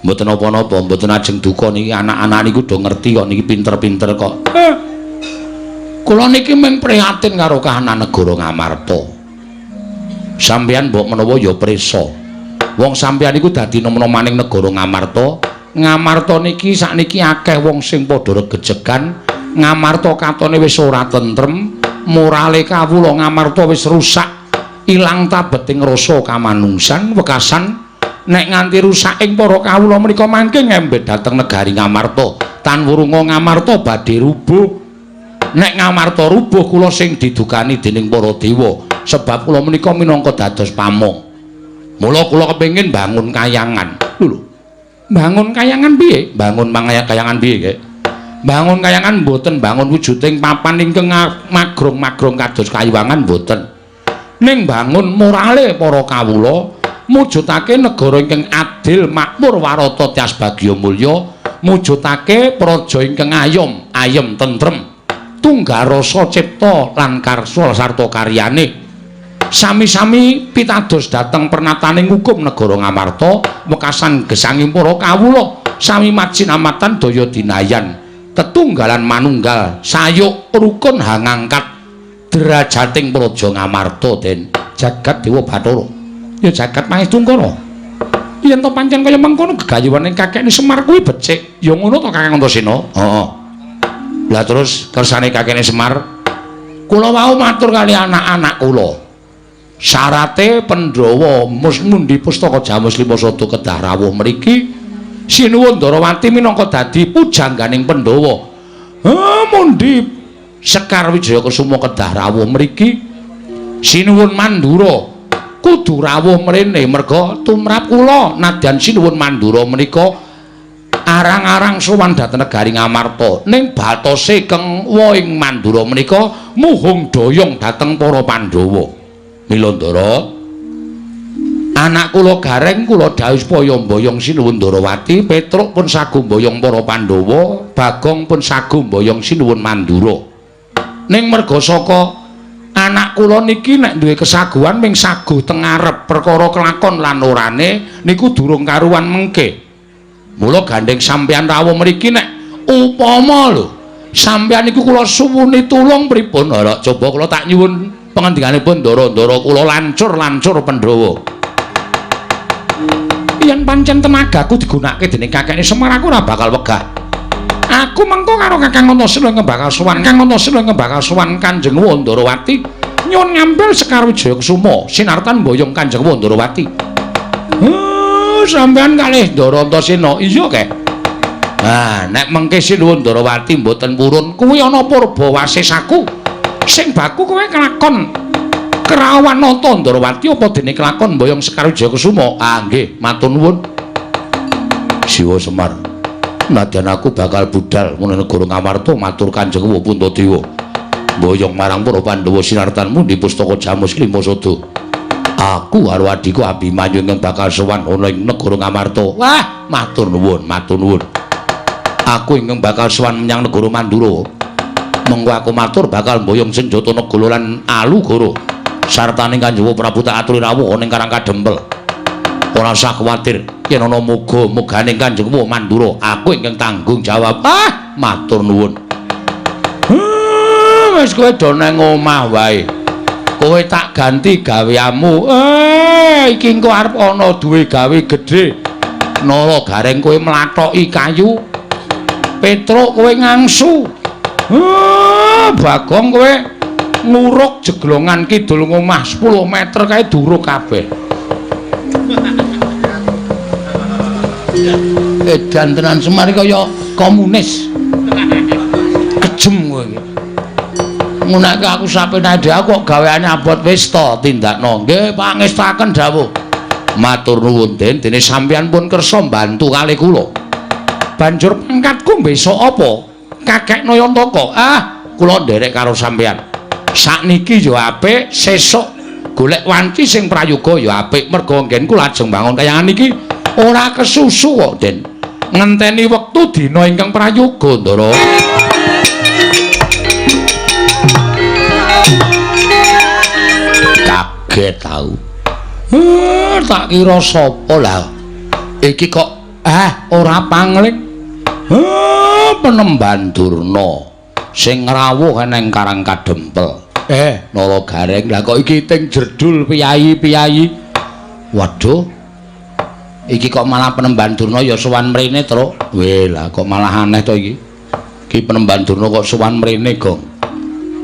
Mboten napa-napa, mboten ajeng duka niki anak-anak niku do ngerti kok niki pinter-pinter kok. Kula niki mung prihatin karo kahanan negara Ngamarta. Sampeyan mbok menawa ya prisa. Wong sampeyan iku dadi nom-nomaning negara Ngamarta. Ngamarta niki sakniki akeh wong sing padha regejegan. Ngamarta katone wis ora tentrem, morale kawula Ngamarta wis rusak, ilang tabeting rasa kamanungsan, wekasan nek nganti rusak ing para kawula menika mangke ngembet dhateng negari Ngamarta. Tan wurunga Ngamarta badhe rubuh. Nek Ngamarta rubuh kula sing didukani dening para dewa, sebab kula menika minangka dados pamong. Mula kula kepengin bangun kayangan. Lho. Bangun kayangan piye? Bangun kayangan piye, Kek? Bangun kayangan mboten bangun wujuding papan ingkang magrong-magrong kados kayuwangan mboten. Ning bangun morale para kawula, mujudake negara ingkang adil, makmur, warata, tias bagya mulya, mujudake praja ingkang ayom, ayem tentrem, tunggal rasa cipta lan karsa sarta karyane. Sami-sami pitados dhateng pernataning hukum negara Ngamarta, wekasan gesanging para kawula sami majinamatan daya dinayan, tetunggalan manunggal, sayuk rukun hangangkat derajating praja Ngamarta. Den jagat Dewa Bathara ya jagat Mahestungkara. Yen to pancen kaya mengkono gegayuhane kakekne Semar kuwi becik, ya ngono to Kakang Antasena? Heeh. Lah terus kersane kakekne Semar, kula wau matur kali anak-anak kula. Syarate Pandhawa mundi pustaka Jamus Lima Sada kedah rawuh mriki. Sinuwun Ndarawati minangka dadi pujangganing Pandhawa. Mundi Sekar Wijaya Kusuma kedah rawuh mriki. Sinuwun Mandura kudu rawuh mrene merga tumrap kula nadyan Sinuwun Mandura menika arang-arang sowan dhateng negari Ngamarta. Ning batose keng woing Mandura menika muhung doyong dhateng para Pandhawa. Mila Ndara, anak kula Gareng kula dhawuh supaya mboyong Sinuwun Ndarawati, Petruk pun sagu mboyong para Pandhawa, Bagong pun sagu mboyong Sinuwun Mandura. Ning merga saka anak kula niki nek duwe kesaguhan ming saguh teng ngarep, perkara kelakon lan orane niku durung karuan mengke. Mula gandeng sampeyan rawuh mriki nek upama lho sampeyan niku kula suwuni tulung pripun? Ora coba kula tak nyuwun pangandikanipun ndara-ndara kula lancur-lancur Pandhawa. Yen pancen tenagaku digunakake dening kakekne Semar, aku ora bakal wegah. Aku mengko karo Kakang Antasena ingkang bakal sowan, Kang Antasena ingkang bakal sowan Kanjeng Wandarawati nyuwun ngambil Sekar Wijaya Kusuma sinartan mboyong Kanjeng Wandarawati. Sampeyan kalih Ndara Antasena. Iya, Kek. Ah, nek mengke Sinuwun Ndarawati mboten purun, kuwi ana purba wasesaku. Sing baku kowe kelakon kerawan nata Ndarawati apa dene kelakon mboyong Sekar Wijaya Kusuma? Ah, nggih, matur nuwun. Siwa Semar, nadyan aku bakal budal menawa negara Ngamarta matur Kanjeng Puntadewa. Mboyong marang para Pandhawa sinartan mundi pustaka Jamus Lima Sada. Aku karo adhiku Abimanyu ingkang bakal sowan ana ing negara Ngamarta. Wah, matur nuwun, matur nuwun. Aku ingkang bakal sowan menyang negara Mandura. Mengko aku matur bakal mboyong senjata negala lan alugara sartane Kanjeng Prabu tak aturi rawuh ana ing Karang Kadempel. Ora usah kuwatir yen ana muga-mugane Kanjeng Mandura, aku ingkang tanggung jawab. Ah, matur nuwun. Wis kowe do nang omah wae. Kowe tak ganti gaweanmu. Iki engko arep ana duwe gawe gedhe. Nara Gareng kowe mlathoki kayu. Petruk kowe ngangsu. Bagong kowe nguruk jeglongan kidul ngomah 10 meter kae duruk kabeh. Edan tenan Semar kaya komunis. Kejem kowe iki. Ngunake aku sapenake aku kok gaweane abot wis to tindakno. Nggih, pangestaken dawuh. Matur nuwun Den, dene sampeyan pun kersa mbantu kalih kula. Banjur pangkatku besok apa? Kakek Nayantaka. Ah, kula nderek karo sampeyan. Sakniki ya apik, sesuk golek wanci sing prayoga ya apik, merga nggen kula ajeng bangun kayangan iki ora kesusu kok, Den. Ngenteni wektu dina ingkang prayoga, Ndara. Kaget tau. Tak kira sapa lah. Iki kok ora pangling. Penemban Durna. Sing ngrawuh eneng Karang Kadempel. Nala Gareng, lah kok iki ting jerdul piyayi-piyayi. Waduh. Iki kok malah Penemban Durna ya sowan mrene, Truk. Weh, lah kok malah aneh to iki. Iki Penemban Durna kok sowan mrene, Gong.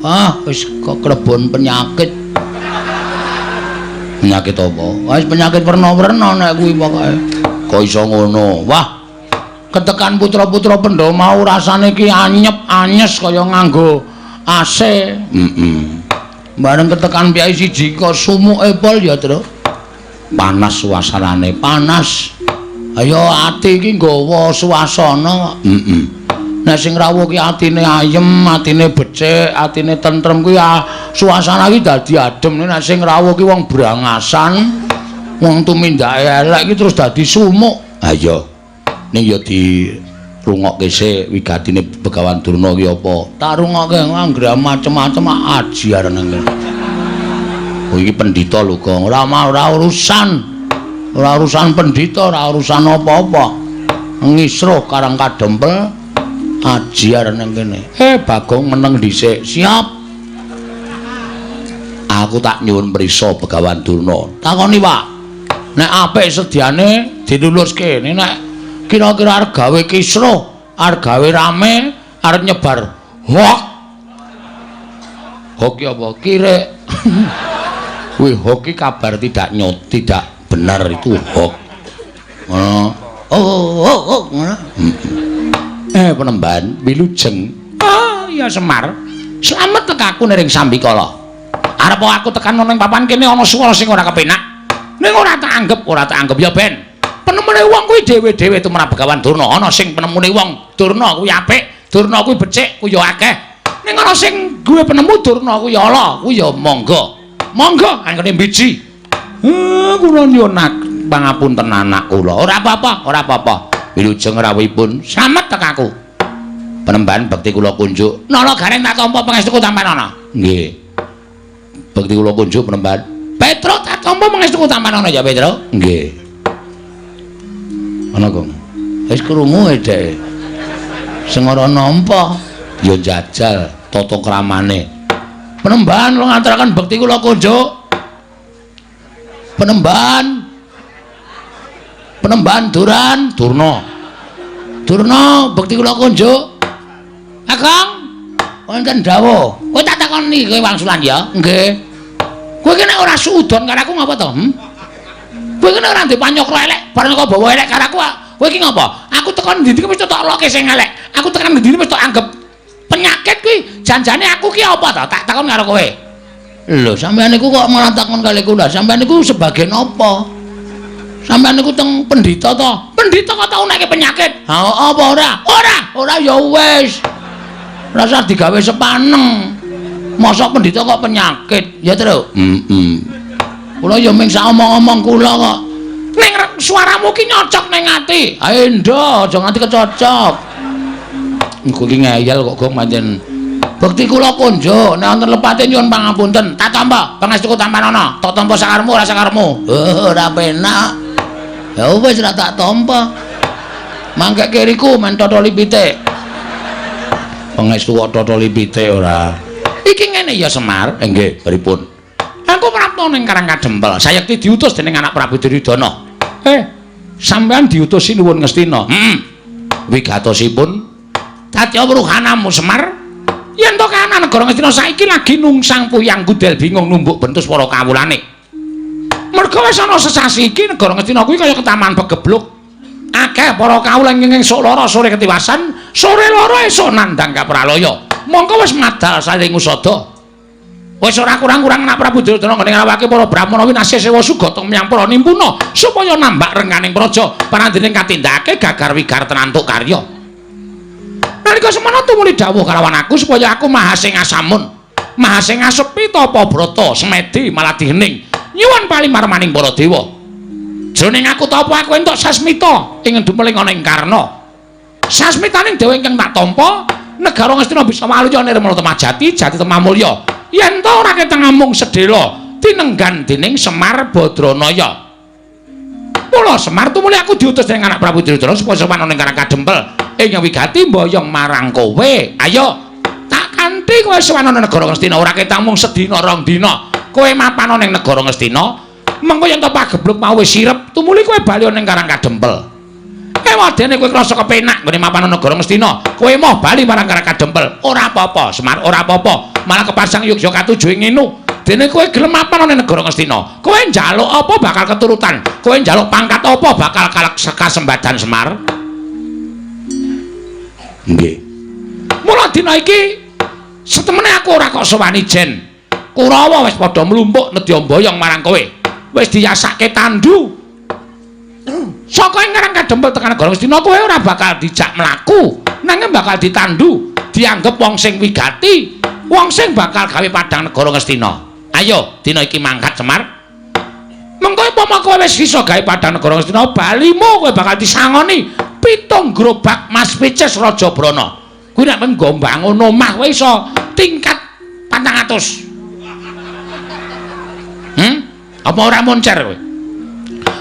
Ah, wis kok klebon penyakit. Penyakit apa? Wis penyakit werna-werna nek kuwi pokoke. Kok iso ngono? Wah. Ketekan putra-putra Pandhawa mau rasane iki anyep-anyes kaya nganggo AC. Heeh. Bareng ketekan piyai siji kok sumuke pol ya, Truk. Panas suasanane, panas. Ayo ati iki nggawa suasana. Heeh. Nek sing rawuh ki atine ayem, atine becik, atine tentrem kuwi suasana iki dadi adem. Nek sing rawuh ki wong brangasan, wong tumindake elek iki terus dadi sumuk. Ha iya. Ning ya dirungokke sik wigatine Begawan Durna ki apa? Tak rungokke anggere macem-macem aji areng ngene. Oh iki pendhita lho, Gong. Ora ora urusan. Ora urusan pendhita, ora urusan apa-apa. Ngisruh Karang Kadempel aji areng kene. Bagong meneng dhisik. Siap. Aku tak nyuwun prisa Begawan Durna. Takoni, Pak. Nek apik sediane diluluske. Nek kira-kira arep gawe kisruh, arep gawe rame, arep nyebar hoak. Hoak ki apa? Kirek. Kuwi hoak ki kabar tidak nyot, tidak benar itu hoak. Ngono. Oh, ngono. Penemban wilujeng. Ah, iya Semar. Slamet tekaku ning Sambikala. Arep aku tekan nang papan kene ana swara sing ora kepenak. Ning ora tak anggep, ora tak anggep ya ben. Penemune wong kuwi dhewe-dhewe tumrap Begawan Durna. Ana sing penemune wong Durna kuwi apik, Durna kuwi becik, kuwi ya akeh. Ning ana sing duwe penemu Durna kuwi ala, kuwi ya monggo. Monggo anggone mbiji. Kula nyuwun pangapunten anak kula. Ora apa-apa, ora apa-apa. Wilujeng rawuhipun, slamet tekaku. Penemban bekti kula kunjuk. Nala Gareng tak tampa pangestuku tampanana. Nggih. Bekti kula kunjuk Penemban. Petro tak tampa pangestuku tampanana ya, Petro. Nggih. Ana Gong. Wis krungu dhek. Sing ora nampa ya jajal tata kramane. Penemban kula ngaturaken bekti kula kunjuk. Penemban. Penemban Duran, Durna. Durna bekti kula kunjuk. Kakang, wonten dawuh. Kowe tak takoni kowe wangsulan ya? Nggih. Kowe iki nek ora suudon karo aku ngapa to? Kowe iki nek ora ndek panyokra elek, bareng kok bawa elek karo aku, kowe iki ngapa? Aku tekan ndi-ndi mesti tok loke sing elek. Aku tekan ndi-ndi mesti tok anggep penyakit kuwi. Janjane aku ki apa to? Tak takon karo kowe. Lho, sampeyan niku kok malah takon kali kula. Sampeyan niku sebagai napa? Sampeyan niku teng pendhita to? Pendhita kok tau nekke penyakit? Ha apa ora? Ora, ora ya wis. Rasa digawe sepaneng. Mosok pendhita kok penyakit? Ya, Tru. Heeh. Kula ya ming sak omong-omong kula kok. Ning suaramu ki nyocok ning ati. Ae ndo, aja nganti kecocok. Engko ki ngeyel kok Gong pancen. Bekti kula kunjuk, nek wonten lepate nyuwun pangapunten. Tak tampa, pangestuku tampanana. Tak tampa sakarepmu ora sakarepmu. Oh, ora penak. Ya wis ora tak tampa. Mangke kiriku men totoli pitik. Pangestu kok totoli pitik ora. Iki ngene ya Semar. Nggih, pripun? Aku prapta ning Karang Kadempel. Sayekti diutus dening anak Prabu Duryudana. Sampeyan diutus sinuwun Ngastina. Heeh. Wigatosipun Satya Wruhanamu Semar. Yen to kahanan negara Ngastina saiki lagi nungsang puyang gudel bingung numbuk bentus para kawulane. Merga wis ana sesasi iki negara Ngastina kuwi kaya ketaman pegebluk. Akeh para kawula ing esuk lara sore ketiwasan, sore lara esuk nandhang kapralaya. Mongko wis madal saling usada. Wis ora kurang-kurang anak Prabu Duryudana nggone ngrawake para brahmana winasya sewa sugata menyang para nimpuna supaya nambak renganing praja panandhening katindakake gagar wigar tenantuk karya. Nalika semana tumuli dawuh kalawan aku supaya aku mahasing asamun, mahasing asepi tapa brata semedi maladih hening nyuwun palimarmaning para dewa. Jroning aku tapa aku entuk sasmita ing dumeling ana ing Karna. Sasmitaning dewa ingkang tak tampa negara Ngastina bisa waluya nirmala temajati jati temamulya. Yen ta ora keteng amung sedhela tinenggan dening Semar Badranaya. Mula Semar tumuli aku diutus dening anak Prabu Duryudana supaya sowan ana ing Karang Kadempel ing wigati mboyong marang kowe. Ayo tak Kanthi kowe sowan ana negara Ngastina ora ketang mung sedina rong dina. Kowe mapan ning negara Ngastina, mengko yen to pagebluk mau wis sirep, tumuli kowe bali ning Karang Kadempel. Ewadene kowe krasa kepenak nggone mapan negara Ngastina, kowe moh bali marang Karang Kadempel. Ora apa-apa, Semar, ora apa-apa. Malah kepasang yogya katujuh ngene. Dene kowe gelem mapan ning negara Ngastina, kowe njaluk apa bakal keturutan, kowe njaluk pangkat apa bakal kasembadan Semar. Nggih. Mula dina iki setemene aku ora kok sowan ijen. Kurawa wis padha mlumpuk nedya mboyong marang kowe. Wis diyasake tandu. Saka ing Karang Kadempel tekan negara Ngastina kowe ora bakal dijak mlaku, nanging bakal ditandu, dianggep wong sing wigati, wong sing bakal gawe padhang negara Ngastina. Ayo, dina iki mangkat Semar. Mengko upama kowe wis iso gawe padhang negara Ngastina, balimu kowe bakal disangoni 7 gerobak Mas Picis Raja Brana. Kuwi nek nggo mbangun omah kowe iso tingkat 400. Apa ora moncer kowe?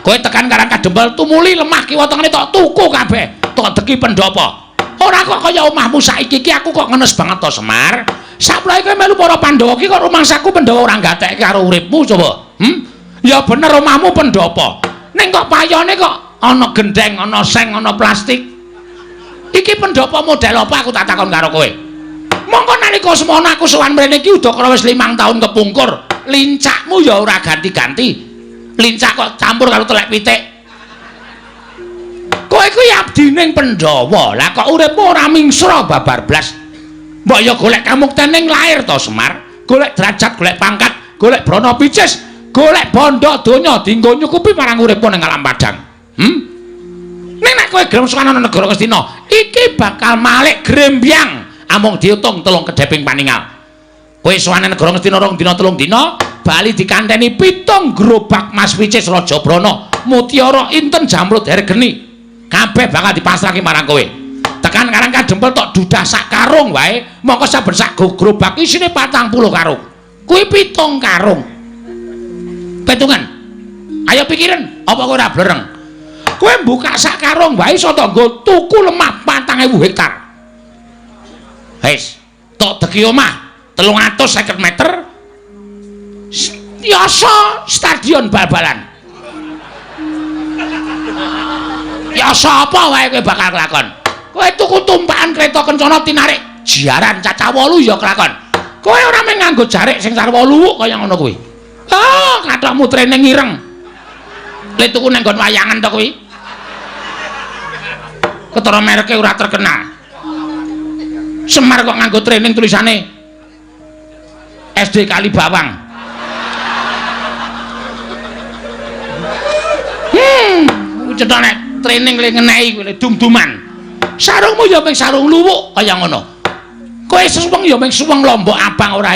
Kowe tekan Karang Kadempel tumuli lemah kiwa tengene tok tuku kabeh, tok deki pendopo. Ora kok kaya omahmu saiki iki aku kok ngenes banget to Semar. Saplae kowe melu para Pandhawa iki kok rumangsaku Pandhawa ora gatekke karo uripmu coba. Ya bener omahmu pendopo. Ning kok payone kok ana gendeng, ana seng, ana plastik. Iki pendopo model apa aku tak takon karo kowe. Mongko nalika semono aku sowan mrene iki udakara wis 5 tahun kepungkur. Lincakmu ya ora ganti-ganti. Lincak kok campur karo telek pitik. Kowe kuwi abdining Pandhawa. Lah kok uripmu ora mingsra babar blas. Mbok ya golek kamukten ning lair to Semar. Golek derajat, golek pangkat, golek brana picis, golek bondo donya dienggo nyukupi marang uripmu ning alam padang. Ning nek kowe gelem sowan ana negara Ngastina, iki bakal malik grembyang amung diutung 3 kedheping paningal. Kowe sowan nang negara Ngastina 2 dina 3 dina, bali dikanteni 7 gerobak Mas Picis Raja Brana, mutiara inten jamrud hergeni. Kabeh bakal dipasrahke marang kowe. Tekan Karang Kadempel tok dudah sak karung wae, mongko saben sak gerobak isine 40 karung. Kuwi 7 karung. Petungan. Ayo pikiran, apa kowe ora blereng? Kowe buka sak karung wae iso to nggo tuku lemah 4000 hektar. Wis, tok deki omah 350 meter. Yasa stadion bal-balan. Yasa apa wae kowe bakal kelakon? Kowe tuku tumpakan kereta kencana tinarik jaran cacah 8 ya kelakon. Kowe ora mung nganggo jarik sing sarwa luwuk kaya ngono kuwi. Ah, kathokmu training ireng. Le tuku nang nggon wayangan to kuwi. Ketara mereke ora terkenal. Semar kok nganggo training tulisane SD Kalibawang. Cetha nek training le ngenehi kuwi le dum-duman. Sarungmu ya mung sarung luwuk kaya ngono. Kowe suweng ya mung suweng lombok abang ora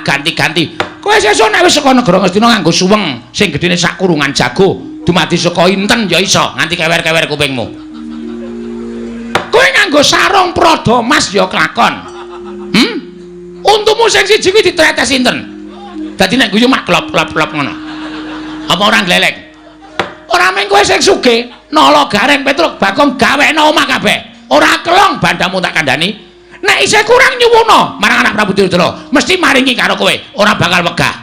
ganti-ganti. Kowe sesuk nek wis saka negara Ngastina nganggo suweng sing gedene sak kurungan jago, dumadi saka inten ya iso nganti kewer-kewer kupingmu. Kowe nganggo sarung prada mas ya kelakon. Untumu sing siji kuwi ditretes inten. Dadi nek guyu mak klop-klop-klop ngono. Apa ora gleleng? Ora mung kowe sing sugih, Nala Gareng Petruk Bagong gawekno omah kabeh. Ora kelong bandamu tak kandhani. Nek isih kurang nyuwuna marang anak Prabu Duryudana, mesti maringi karo kowe, ora bakal wegah.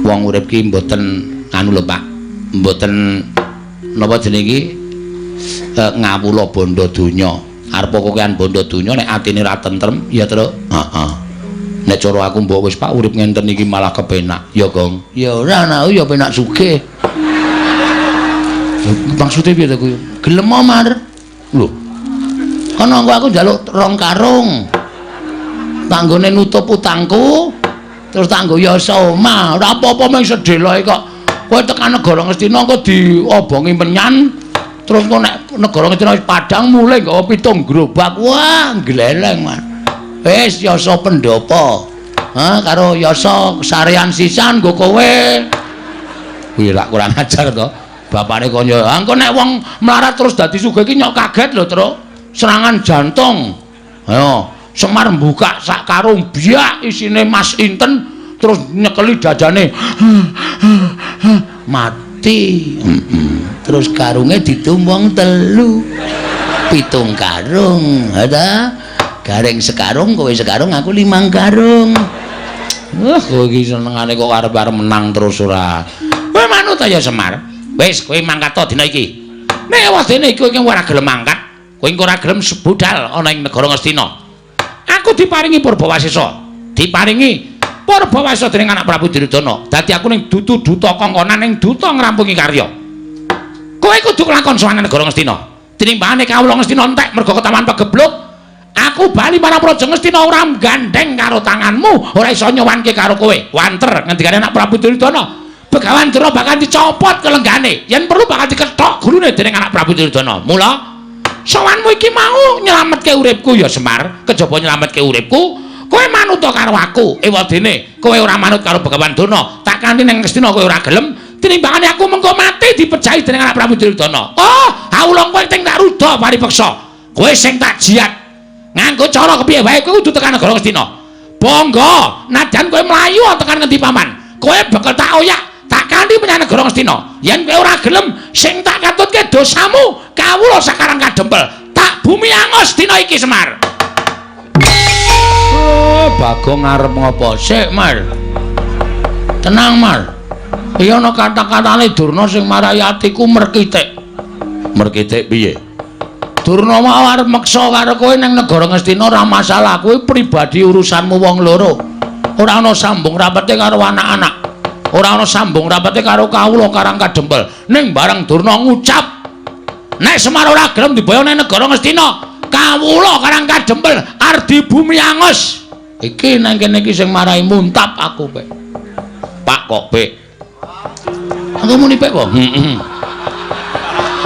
Wong urip ki mboten anu lho Pak. Mboten napa jenenge iki? Ngawula bondo donya. Arep kokean bondo donya nek atine ra tentrem, ya Truk. Heeh. Nek cara aku mbok wis Pak urip ngenten iki malah kepenak. Ya, Gong. Ya ora anakku ya penak sugih. Maksude piye to kuwi? Gelem Mar. Lho. Kono engko aku njaluk 2 karung. Tanggone nutup utangku, terus tanggo yasa omah. Ora apa-apa mung sedheloe kok. Kowe tekan negara Ngastina engko diobongi menyan, terus engko nek negara Ngastina wis padhang mulih nggawa 7 gerobak. Wah, gleleng, Mas. Wis yasa pendopo. Ha karo yasa sarean sisan nggo kowe. Kuwi lak kurang ajar to. Bapane kaya, engko nek wong melarat terus dadi sugih iki nyok kaget lho, Truk. Serangan jantung. Ayo, Semar mbuka sak karung biak isine mas inten terus nyekeli dadane. Mati. Terus karunge didum wong 3. 7 karung. Ha ta? Gareng sekarung, kowe sekarung, aku 5 karung. Wah, kowe iki senengane kok arep-arep menang terus ora. Kowe manut ya Semar. Wis, kowe mangkat to dina iki. Nek wadene iki kowe ora gelem mangkat, kowe engko ora gelem budal ana ing negara Ngastina. Aku diparingi Purbawasesa. Diparingi Purbawasesa dening anak Prabu Duryudana. Dadi aku ning dudu duta kongkonan ning duta ngrampungi karya. Kowe kudu kelakon sowan negara Ngastina. Tinimbangane kawula Ngastina entek mergo ketawan pegebluk, aku bali marang Praja Ngastina ora gandeng karo tanganmu, ora iso nyowanke karo kowe. Wanter ngendikane anak Prabu Duryudana. Begawan Durna bakal dicopot kelenggane, yen perlu bakal dikethok gurune dening anak Prabu Duryudana. Mula sowanmu iki mau nyelametke uripku ya Semar, kejaba nyelametke uripku, kowe manut karo aku. Ewadene kowe ora manut karo Begawan Durna, tak kanthi ning Ngastina kowe ora gelem, tinimbangane aku mengko mati dipejahi dening anak Prabu Duryudana. Oh, awula kowe sing tak ruda paripeksa. Kowe sing tak jiat. Nganggo cara kepiye wae kowe kudu tekan negara Ngastina. Bangga, nadyan kowe mlayu tekan ngendi paman, kowe bakal tak oyak, tak kanthi menyang negara Ngastina. Yen kowe ora gelem, sing tak katutke dosamu, kawula sakarang kadempel. Tak bumi angus dina iki Semar. Oh, Bagong arep ngopo? Sik, Mar. Tenang, Mar. Iya ana kata-katane Durna sing marai atiku merkitik. Merkitik piye? Durna mau arep meksa karo kowe ning negara Ngastina ora masalah, kuwi pribadi urusanmu wong loro. Ora ana sambung rapete karo anak-anak. Ora ana sambung rapete karo kawula Karang Kadempel. Ning bareng Durna ngucap, nek Semar ora gelem diboyong ning negara Ngastina, kawula Karang Kadempel arep bumi angus. Iki nang kene iki sing marai muntap aku, Pek. Pak kok, Pek? Aku muni Pek kok. Heeh.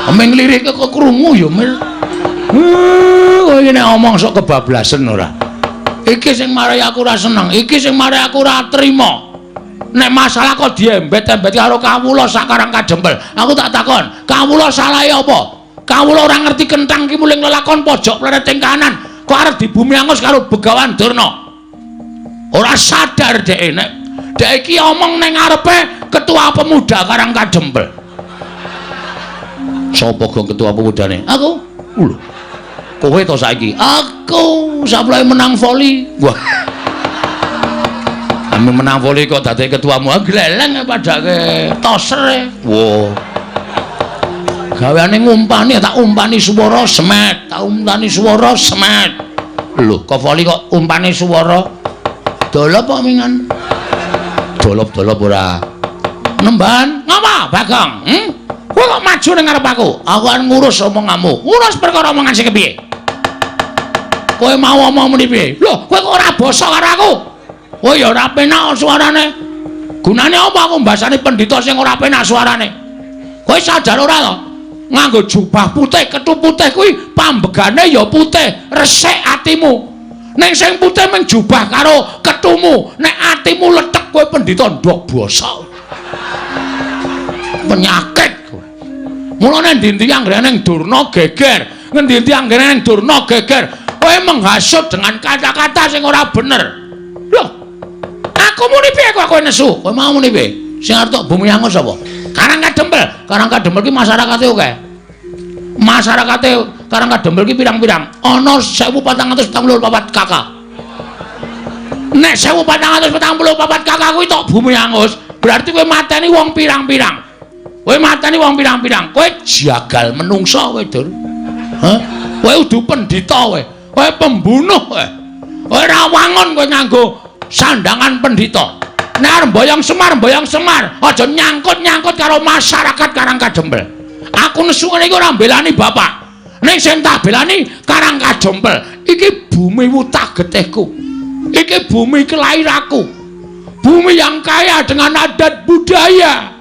Ameng lirike kok krungu ya, Mir. Kowe iki nek omong sok kebablasen ora. Iki sing marai aku ora seneng, iki sing marai aku ora trima. Nek masalah kok diembet-embet karo kawula sakarang kadempel. Aku tak takon, kawula salahe apa? Kawula ora ngerti kentang ki muling lelakon pojok plereting kanan. Kok arep dibumi angus karo Begawan Durna. Ora sadar dhek nek dhek iki omong ning ngarepe ketua pemuda Karang Kadempel. Sapa gong ketua pemudane? Aku. Lho. Kowe to saiki? Aku saplai menang voli. Wah. Ame menang voli kok dadi ketuamu. Gleleng padake toser. Wah. Gaweane ngumpani, tak umpani swara semet, tak umpani swara semet. Lho, kok voli kok umpani swara? Dolop kok mingan? Dolop-dolop ora. Nemban, ngapa Bagong? Kowe kok maju ning ngarep aku? Aku arep ngurus omonganmu. Ngurus perkara omongan sing kepiye? Kowe mau omong muni piye? Lho, kowe kok ora basa karo aku? Kowe ya ora penak suarane. Gunane apa aku mbasani pendhita sing ora penak suarane? Kowe sadar ora to? Nganggo jubah putih, ketu putih kuwi pambegane ya putih, resik atimu. Ning sing putih mung jubah karo ketumu, nek atimu lethek kowe pendhita ndok basa. Penyakit kowe. Mulane endi-endi anggere ning Durna geger, ngendi-endi anggere ning Durna geger, kowe menghasut dengan kata-kata sing ora bener. Lho, aku muni piye kok kowe nesu? Kowe mau muni piye? Sing arep tok bumi angus sapa? Karang Kadempel. Karang Kadempel ki masyarakate akeh. Masyarakate Karang Kadempel ki pirang-pirang? Ana 1444 KK. Nek 1444 KK kuwi tok bumi angus, berarti kowe mateni wong pirang-pirang. Kowe mateni wong pirang-pirang. Kowe jagal menungsa kowe, Dur. Hah? Kowe udu pendhita kowe. Kowe pembunuh kowe. Kowe ora wangun kowe nganggo sandangan pendhita. Nek arep mboyong Semar, mboyong Semar, aja nyangkut-nyangkut karo masyarakat Karang Kadempel. Aku nesu ngene iki ora mbelani bapak. Ning sing tak belani Karang Kadempel. Iki bumi wutah getihku. Iki bumi kelahiranku. Bumi yang kaya dengan adat budaya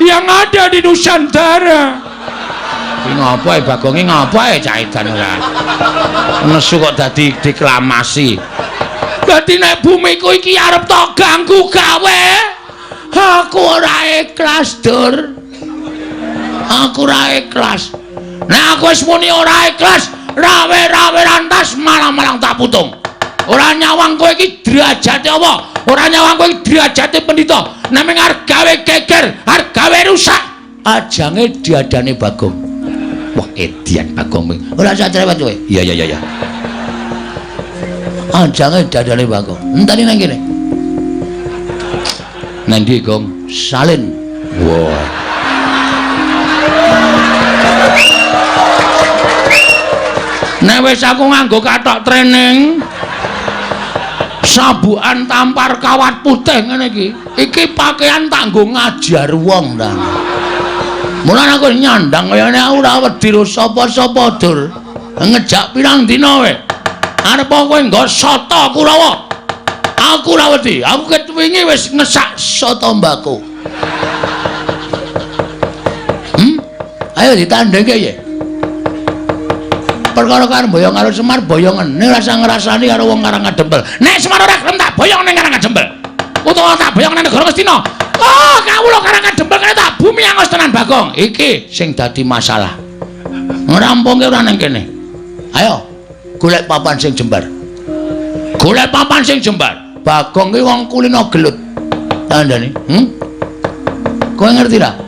yang ada di Nusantara. Iki ngopo e Bagonge ngopo e cah edan ora. Nesu kok dadi deklamasi. Dadi nek bumiku iki arep tok ganggu gawe, aku ora ikhlas, Dur. Aku ora ikhlas. Nek aku wis muni ora ikhlas, rawe-rawe rantas malang-malang tak putung. Ora nyawang kowe iki derajate apa? Ora nyawang kowe iki derajate pendhita. Nek mung arep gawe geger, arep gawe rusak, ajange diadane Bagong. Wah, edian Bagong. Ora usah cerewet kowe. Iya iya iya. Ajange dadane Bagong. Enteni nang kene. Nang ndi, Gong? Salin. Wah. Nek wis aku nganggo kathok training, sabukan tampar kawat putih ngene iki. Iki pakaian tak nggo ngajar wong ta. Mulane aku nyandang kaya ngene aku ora wedi ro sapa-sapa dur. Ngejak pirang dina kowe. Arep kowe nggo soto Kurawa. Aku ora wedi. Aku ket wingi wis ngesak soto mbako. Ayo ditandhengke ya. Perkara karo boyong karo Semar boyongen ora usah ngrasani karo wong Karang Kadempel. Nek Semar ora gelem tak boyong ning Karang Kadempel. Utawa tak boyong ning negara Ngastina. Oh, kawula Karang Kadempel kene tak bumi angos tenan Bagong. Iki sing dadi masalah. Ngrampungke ora ning kene. Ayo golek papan sing jembar. Golek papan sing jembar. Bagong ki wong kulino gelut. Tandane, Kowe ngerti ra?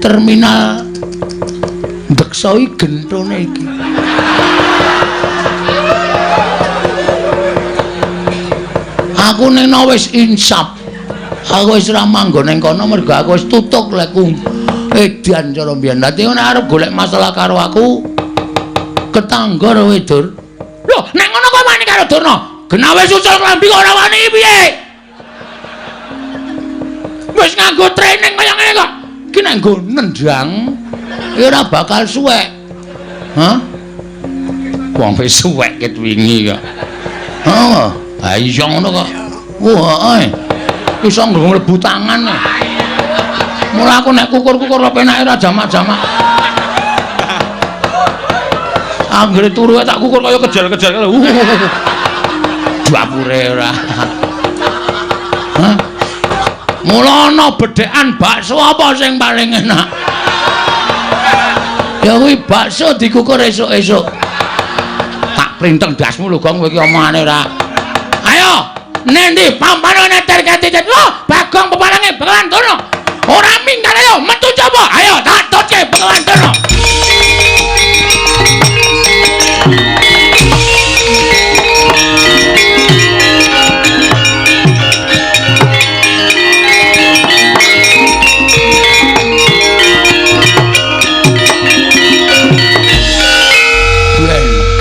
Terminal ndeksoi gentone iki. Aku ning wis insap. Aku wis ora manggon ning kono mergo aku wis tutuk lekku edan cara mbiyen. Dadi nek arep golek masalah karo aku ketangga kowe, Dur. Lho, nek ngono kowe wani karo Durna. Genah wis ucul klambi kok ora wani piye? Wis nganggo training kaya ngene kok. Iki nek nggo nendang ora bakal suwek. Hah? Wong wis suwek ket wingi kok. Heeh. Ha iya ngono kok. Wah, heeh. Iso mlebu tangan. Mula aku nek kukur-kukur penake ora jamak-jamak. Anggere turu tak kukur kaya kejar-kejar. Dapure ora. Hah? Mula ana bedhekan bakso apa sing paling enak? Ya kuwi bakso dikukur esuk-esuk. Tak printeng dasmu lho, Gong, kowe iki omongane ora. Ayo, nendi pampane neter ketiket. Lho, Bagong peparange Begawan Durna. Ora minggat ayo metu coba. Ayo tak tutke Begawan Durna.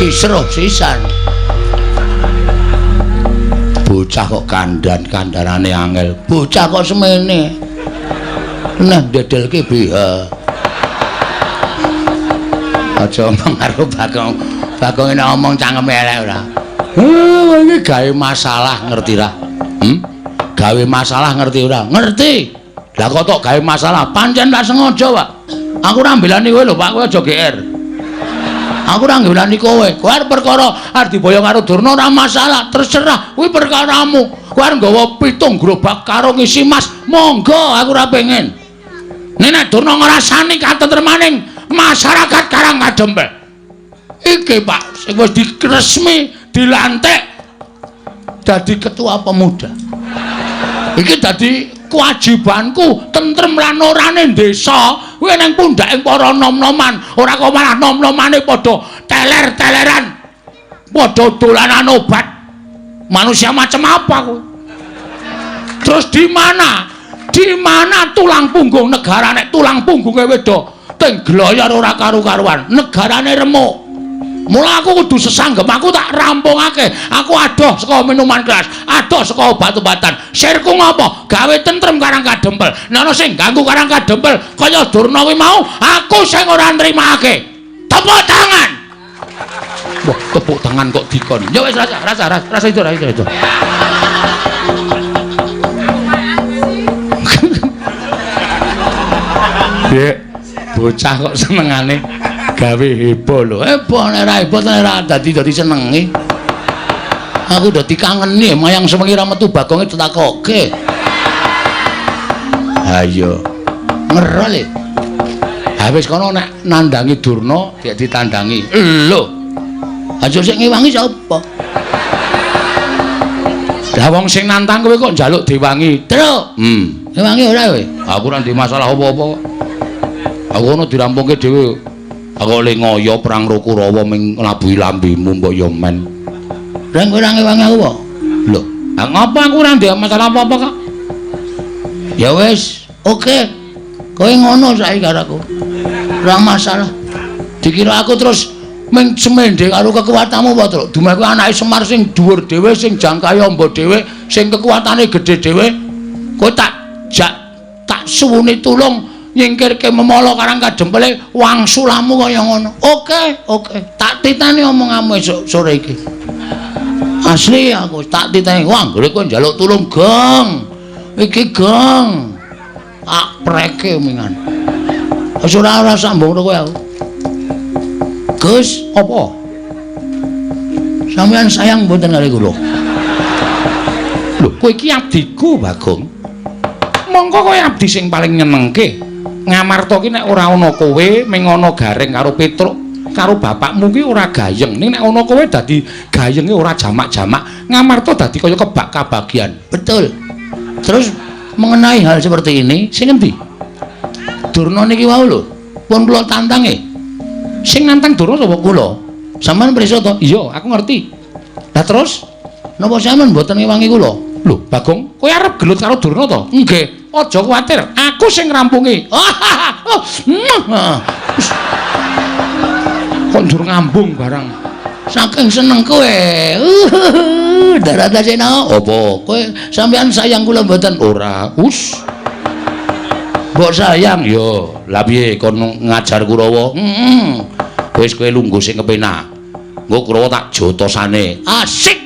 Kisruh sisan. Bocah kok kandan-kandanane angel. Bocah kok semene. Nah ndedelke BH. Aja omong karo Bagong. Bagong nek omong cangkeme elek ora. Heh, iki gawe masalah ngerti ra? Gawe masalah ngerti ora? Ngerti. Lah kok tok gawe masalah? Pancen tak sengaja, Pak. Aku ora mbelani kowe lho, Pak. Kowe aja GR. Aku ora ngelani kowe. Kowe arep perkara arep diboyong karo Durna ora masalah, terserah. Kuwi perkaramu. Kowe arep nggawa 7 gerobak karo ngisi mas, monggo aku ora pengen. Nek Durna ngrasani katentremaning masyarakat Karang Kadempel. Iki Pak sing wis diresmi dilantik dadi ketua pemuda. Iki dadi kewajibanku tentrem lan orane desa kuwi nang pundhake para nom-noman, ora kok malah nom-nomane padha teler-teleran, padha dolanan obat. Manusia macam apa kuwi? Terus di mana? Di mana tulang punggung negara nek tulang punggunge wedo teng gloyor ora karu-karuan, negarane remuk. Mula aku kudu sesanggem, aku tak rampungake. Aku adoh saka minuman keras, adoh saka obat-obatan. Sirku ngopo? Gawe tentrem Karang Kadempel. Nek ana sing ganggu Karang Kadempel kaya Durna kuwi mau, aku sing ora nrimake. Tepuk tangan. Wah, tepuk tangan kok dikon. Ya wis rasa, rasa, rasa itu, rasa itu. Dek, bocah kok senengane gawe heboh lho. Heboh nek ora heboh nek ora dadi senenge. Aku dadi kangeni mayang sewengi ra metu Bagonge ditakoke. Ha iya. Ngerol e. Ha wis kono nek nandangi Durna gek ditandangi. Lho. Aja sing ngewangi sapa? Lah wong sing nantang kowe kok njaluk diwangi. Truk. Ngewangi ora kowe? Aku ora ndek masalah apa-apa kok. Aku ono dirampungke dhewe. Aku le ngoyo perang karo Kurawa ming nglabuhi lambemu mbok yo men. Lah kowe ora ngewangi aku apa? Lho, ha ngopo aku ora ndek masalah apa-apa kok. Ya wis, oke. Kowe ngono saiki karo aku. Ora masalah. Dikira aku terus ming semende karo kekuatanmu apa, Truk? Dumeh kuwi anake Semar sing dhuwur dhewe, sing jangkahe amba dhewe, sing kekuatane gedhe dhewe. Kowe tak jak tak suwuni tulung nyingkirke memala karang kadempele wangsulamu kaya ngono. Oke, oke. Tak titani omonganmu esuk sore iki. Asli aku tak titani. Wah, anggere kowe njaluk tulung, Gong. Iki Gong. Tak preke mingan. Wis ora sambung kowe aku. Gus, apa? Sampeyan sayang mboten kali kula? Lho, kowe iki abdiku, Bagong. Mongko kowe abdi sing paling nyenengke. Ngamarta ki nek ora ana kowe, ming ana Gareng karo Petruk, karo bapakmu ki ora gayeng. Ning nek ana kowe dadi gayenge ora jamak-jamak. Ngamarta dadi kaya kebak kabagian. Betul. Terus mengenai hal seperti ini, sing endi? Durna niki wau lho, pun kula tantange. Sing nantang Durna sapa kula? Sampeyan pirsa to? Iya, aku ngerti. Lah terus napa sampeyan mboten ngewangi kula? Lho, Bagong, kowe arep gelut karo Durna to? Nggih. Aja kuwatir, aku sing ngrampungi. Kok njur ngambung barang. Saking seneng kowe. Daratasena, apa? Kowe sampeyan sayang kula mboten? Ora. Us. Mbok sayang yo. Lah piye kon ngajar Kurawa? Heeh. Wis kowe lungguh sing kepenak. Engko Kurawa tak jotosane. Asik.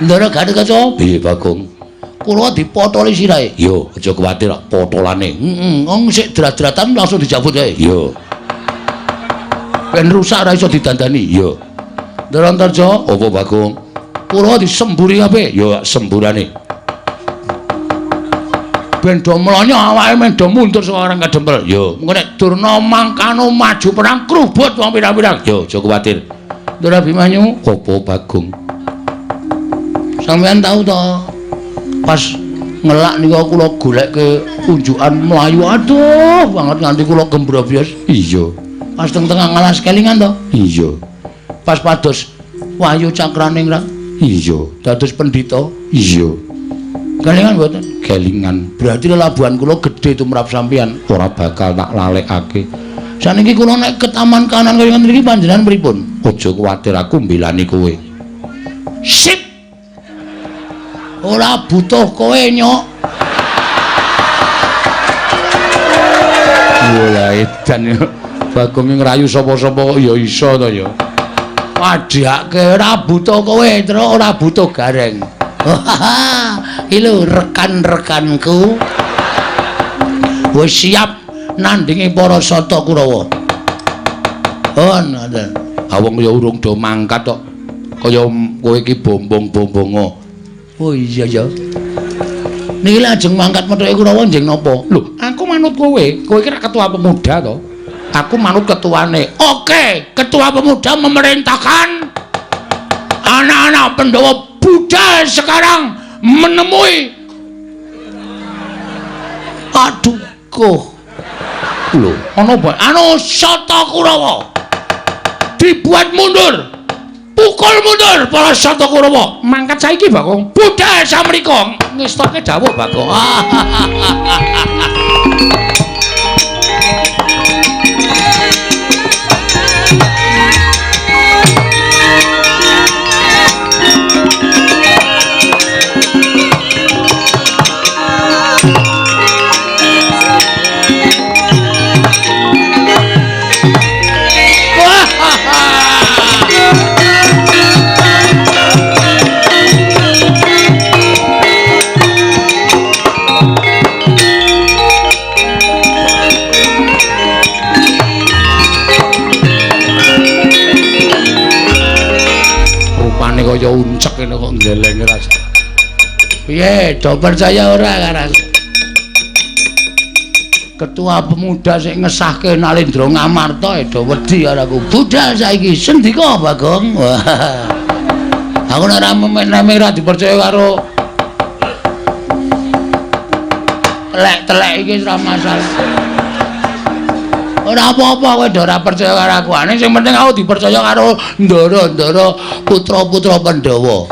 Ndara Gatotkaca. Piye Bagong? Kurawa dipotoli sirahe. Yo, aja kuwatir potolane. Heeh, wong sik drat-dratan langsung dijabut kae. Yo. Ben rusak ora iso didandani. Yo. Ndara Antarja, apa Bagong? Kurawa disemburi kabeh. Yo semburane. Ben do mlonyo awake men do mundur saka orang kadempel. Yo, mengko nek Durna mangkano maju perang krubut wong pirang-pirang. Yo, aja kuwatir. Ndara Abimanyu, apa Bagong? Sampeyan tau to pas ngelak niku kula golekke unjukan mlayu aduh banget nganti kula gembrobyos. Iya. Pas teng tengah ngalas kelingan to? Iya. Pas pados Wahyu Cakraningrat? Iya. Dados pendhita? Iya. Kelingan mboten? Kelingan. Berarti lelabuhan kula gedhe tumrap sampeyan, ora bakal tak lalekake. Saniki kula nek ke taman kanan kaya ngene iki panjenengan pripun? Aja kuwatir aku mbelani kowe. Sip. Ora butuh kowe, Nyok. Walah edan yo. Bagong ngrayu sapa-sapa kok ya iso to ya. Padhake ora butuh kowe, Truk, ora butuh Gareng. Iki lho rekan-rekanku wis siap nandingi para Sata Kurawa. Oh, ngoten. Ha wong ya urung do mangkat kok. Kaya kowe iki bombong-bombongo. Oh iya ya. Niki lajeng mangkat methuke Kurawa njeng napa? Lho, aku manut kowe. Kowe iki rak ketua pemuda to. Aku manut ketuane. Oke, ketua pemuda memerintahkan anak-anak Pandhawa budal sekarang menemui Paduka. Lho, ana apa? Anu Sata Kurawa. Dibuat mundur. Pukul mundur para Sata Kurawa. Mangkat saiki, Bagong. Budal samrika. Ngestoke dawuh, Bagong. Kaya uncek ngene kok ndelenge ra. Piye, do percaya ora karo aku? Ketua pemuda sing ngesahke Nalendra Ngamarta do wedi karo aku. Budal saiki sendika, Bagong. Aku nek ora memek-memek ora dipercaya karo telek-telek iki ora masalah. Ora apa-apa kowe ora percaya karo aku. Ane sing penting aku dipercaya karo ndara-ndara putra-putra Pandhawa.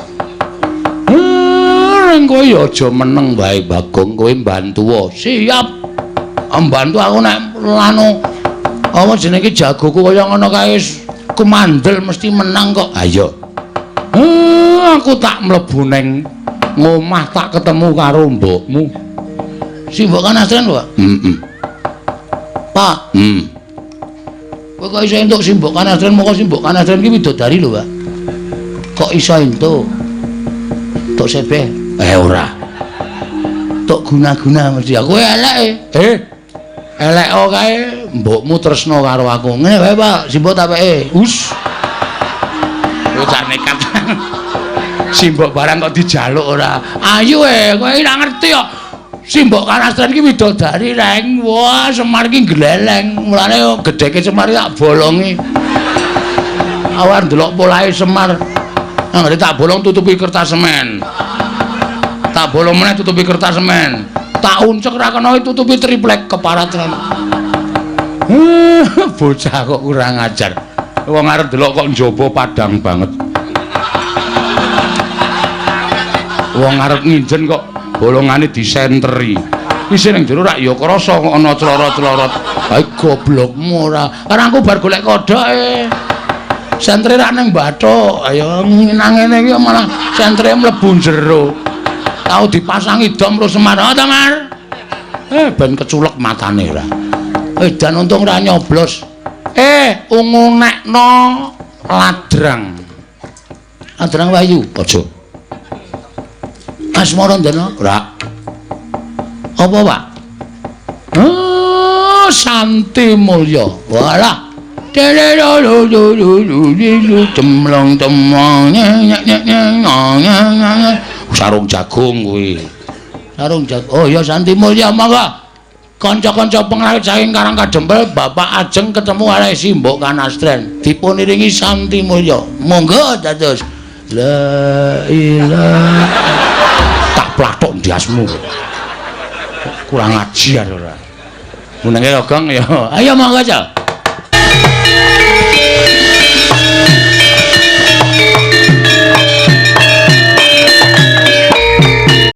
Ning kowe ya aja meneng wae Bagong, kowe mbantuwa. Siap. Mbantu aku nek lanu apa jenenge jagoku kaya ngono kae kumandel mesti menang kok. Ayo. Aku tak mlebu ning ngomah tak ketemu karo mbokmu. Si mbok Kanastren, Pak? Heeh. Pak. Kowe kok iso entuk si mbok Kanastren, moko si mbok Kanastren ki widodari lho, Pak. Kok iso entuk? Tok sebeh? Ora. Tok guna-guna mesti aku eleke. Elek kae mbokmu tresna karo aku. Ngene wae, Pak, si mbok tak peke. Us. Bocah nekat. Simbok barang kok dijaluk ora. Ayo kowe ora ngerti kok. Simbok Kanastren ki widodari reng. Wah, Semar ki gleleng. Mulane gedheke Semar tak bolongi. Awan delok polahe Semar. Anggere tak bolong tutupi kertas semen. Tak bolong meneh tutupi kertas semen. Tak uncek ra kena tutupi triplek keparat tenan. Bocah kok kurang ajar. Wong arep delok kok njaba padang banget. Wong arep nginjen kok bolongane disenteri. Isih ning jero rak ya krasa kok ana clorot-clorot. Ha goblokmu ora. Karang aku bar golek kodhoke. Sentre rak ning bathuk. Ayo nang ngene iki malah sentre mlebu jero. Tau dipasangi dom terus Semar. Oh, ta, Mar? Ben keculek matane ora. Dan untung ora nyoblos. Ungu nekno ladrang. Ladrang Wahyu, aja. Asmarandana, ora. Apa, Pak? Oh, Santi Mulya. Walah. Cemlong cemlong sarung jagung kuwi. Sarung jagung. Oh ya Santi Mulya monggo. Kanca-kanca pengrawit saking Karang Kadempel Bapak Ajeng ketemu karo Simbok Kanastren. Dipuniringi Santi Mulya. Monggo dados. La ilaha. Tak plathok ndiasmu. Kurang ajar ora. Menenge Ogong ya. Ayo monggo, Cak.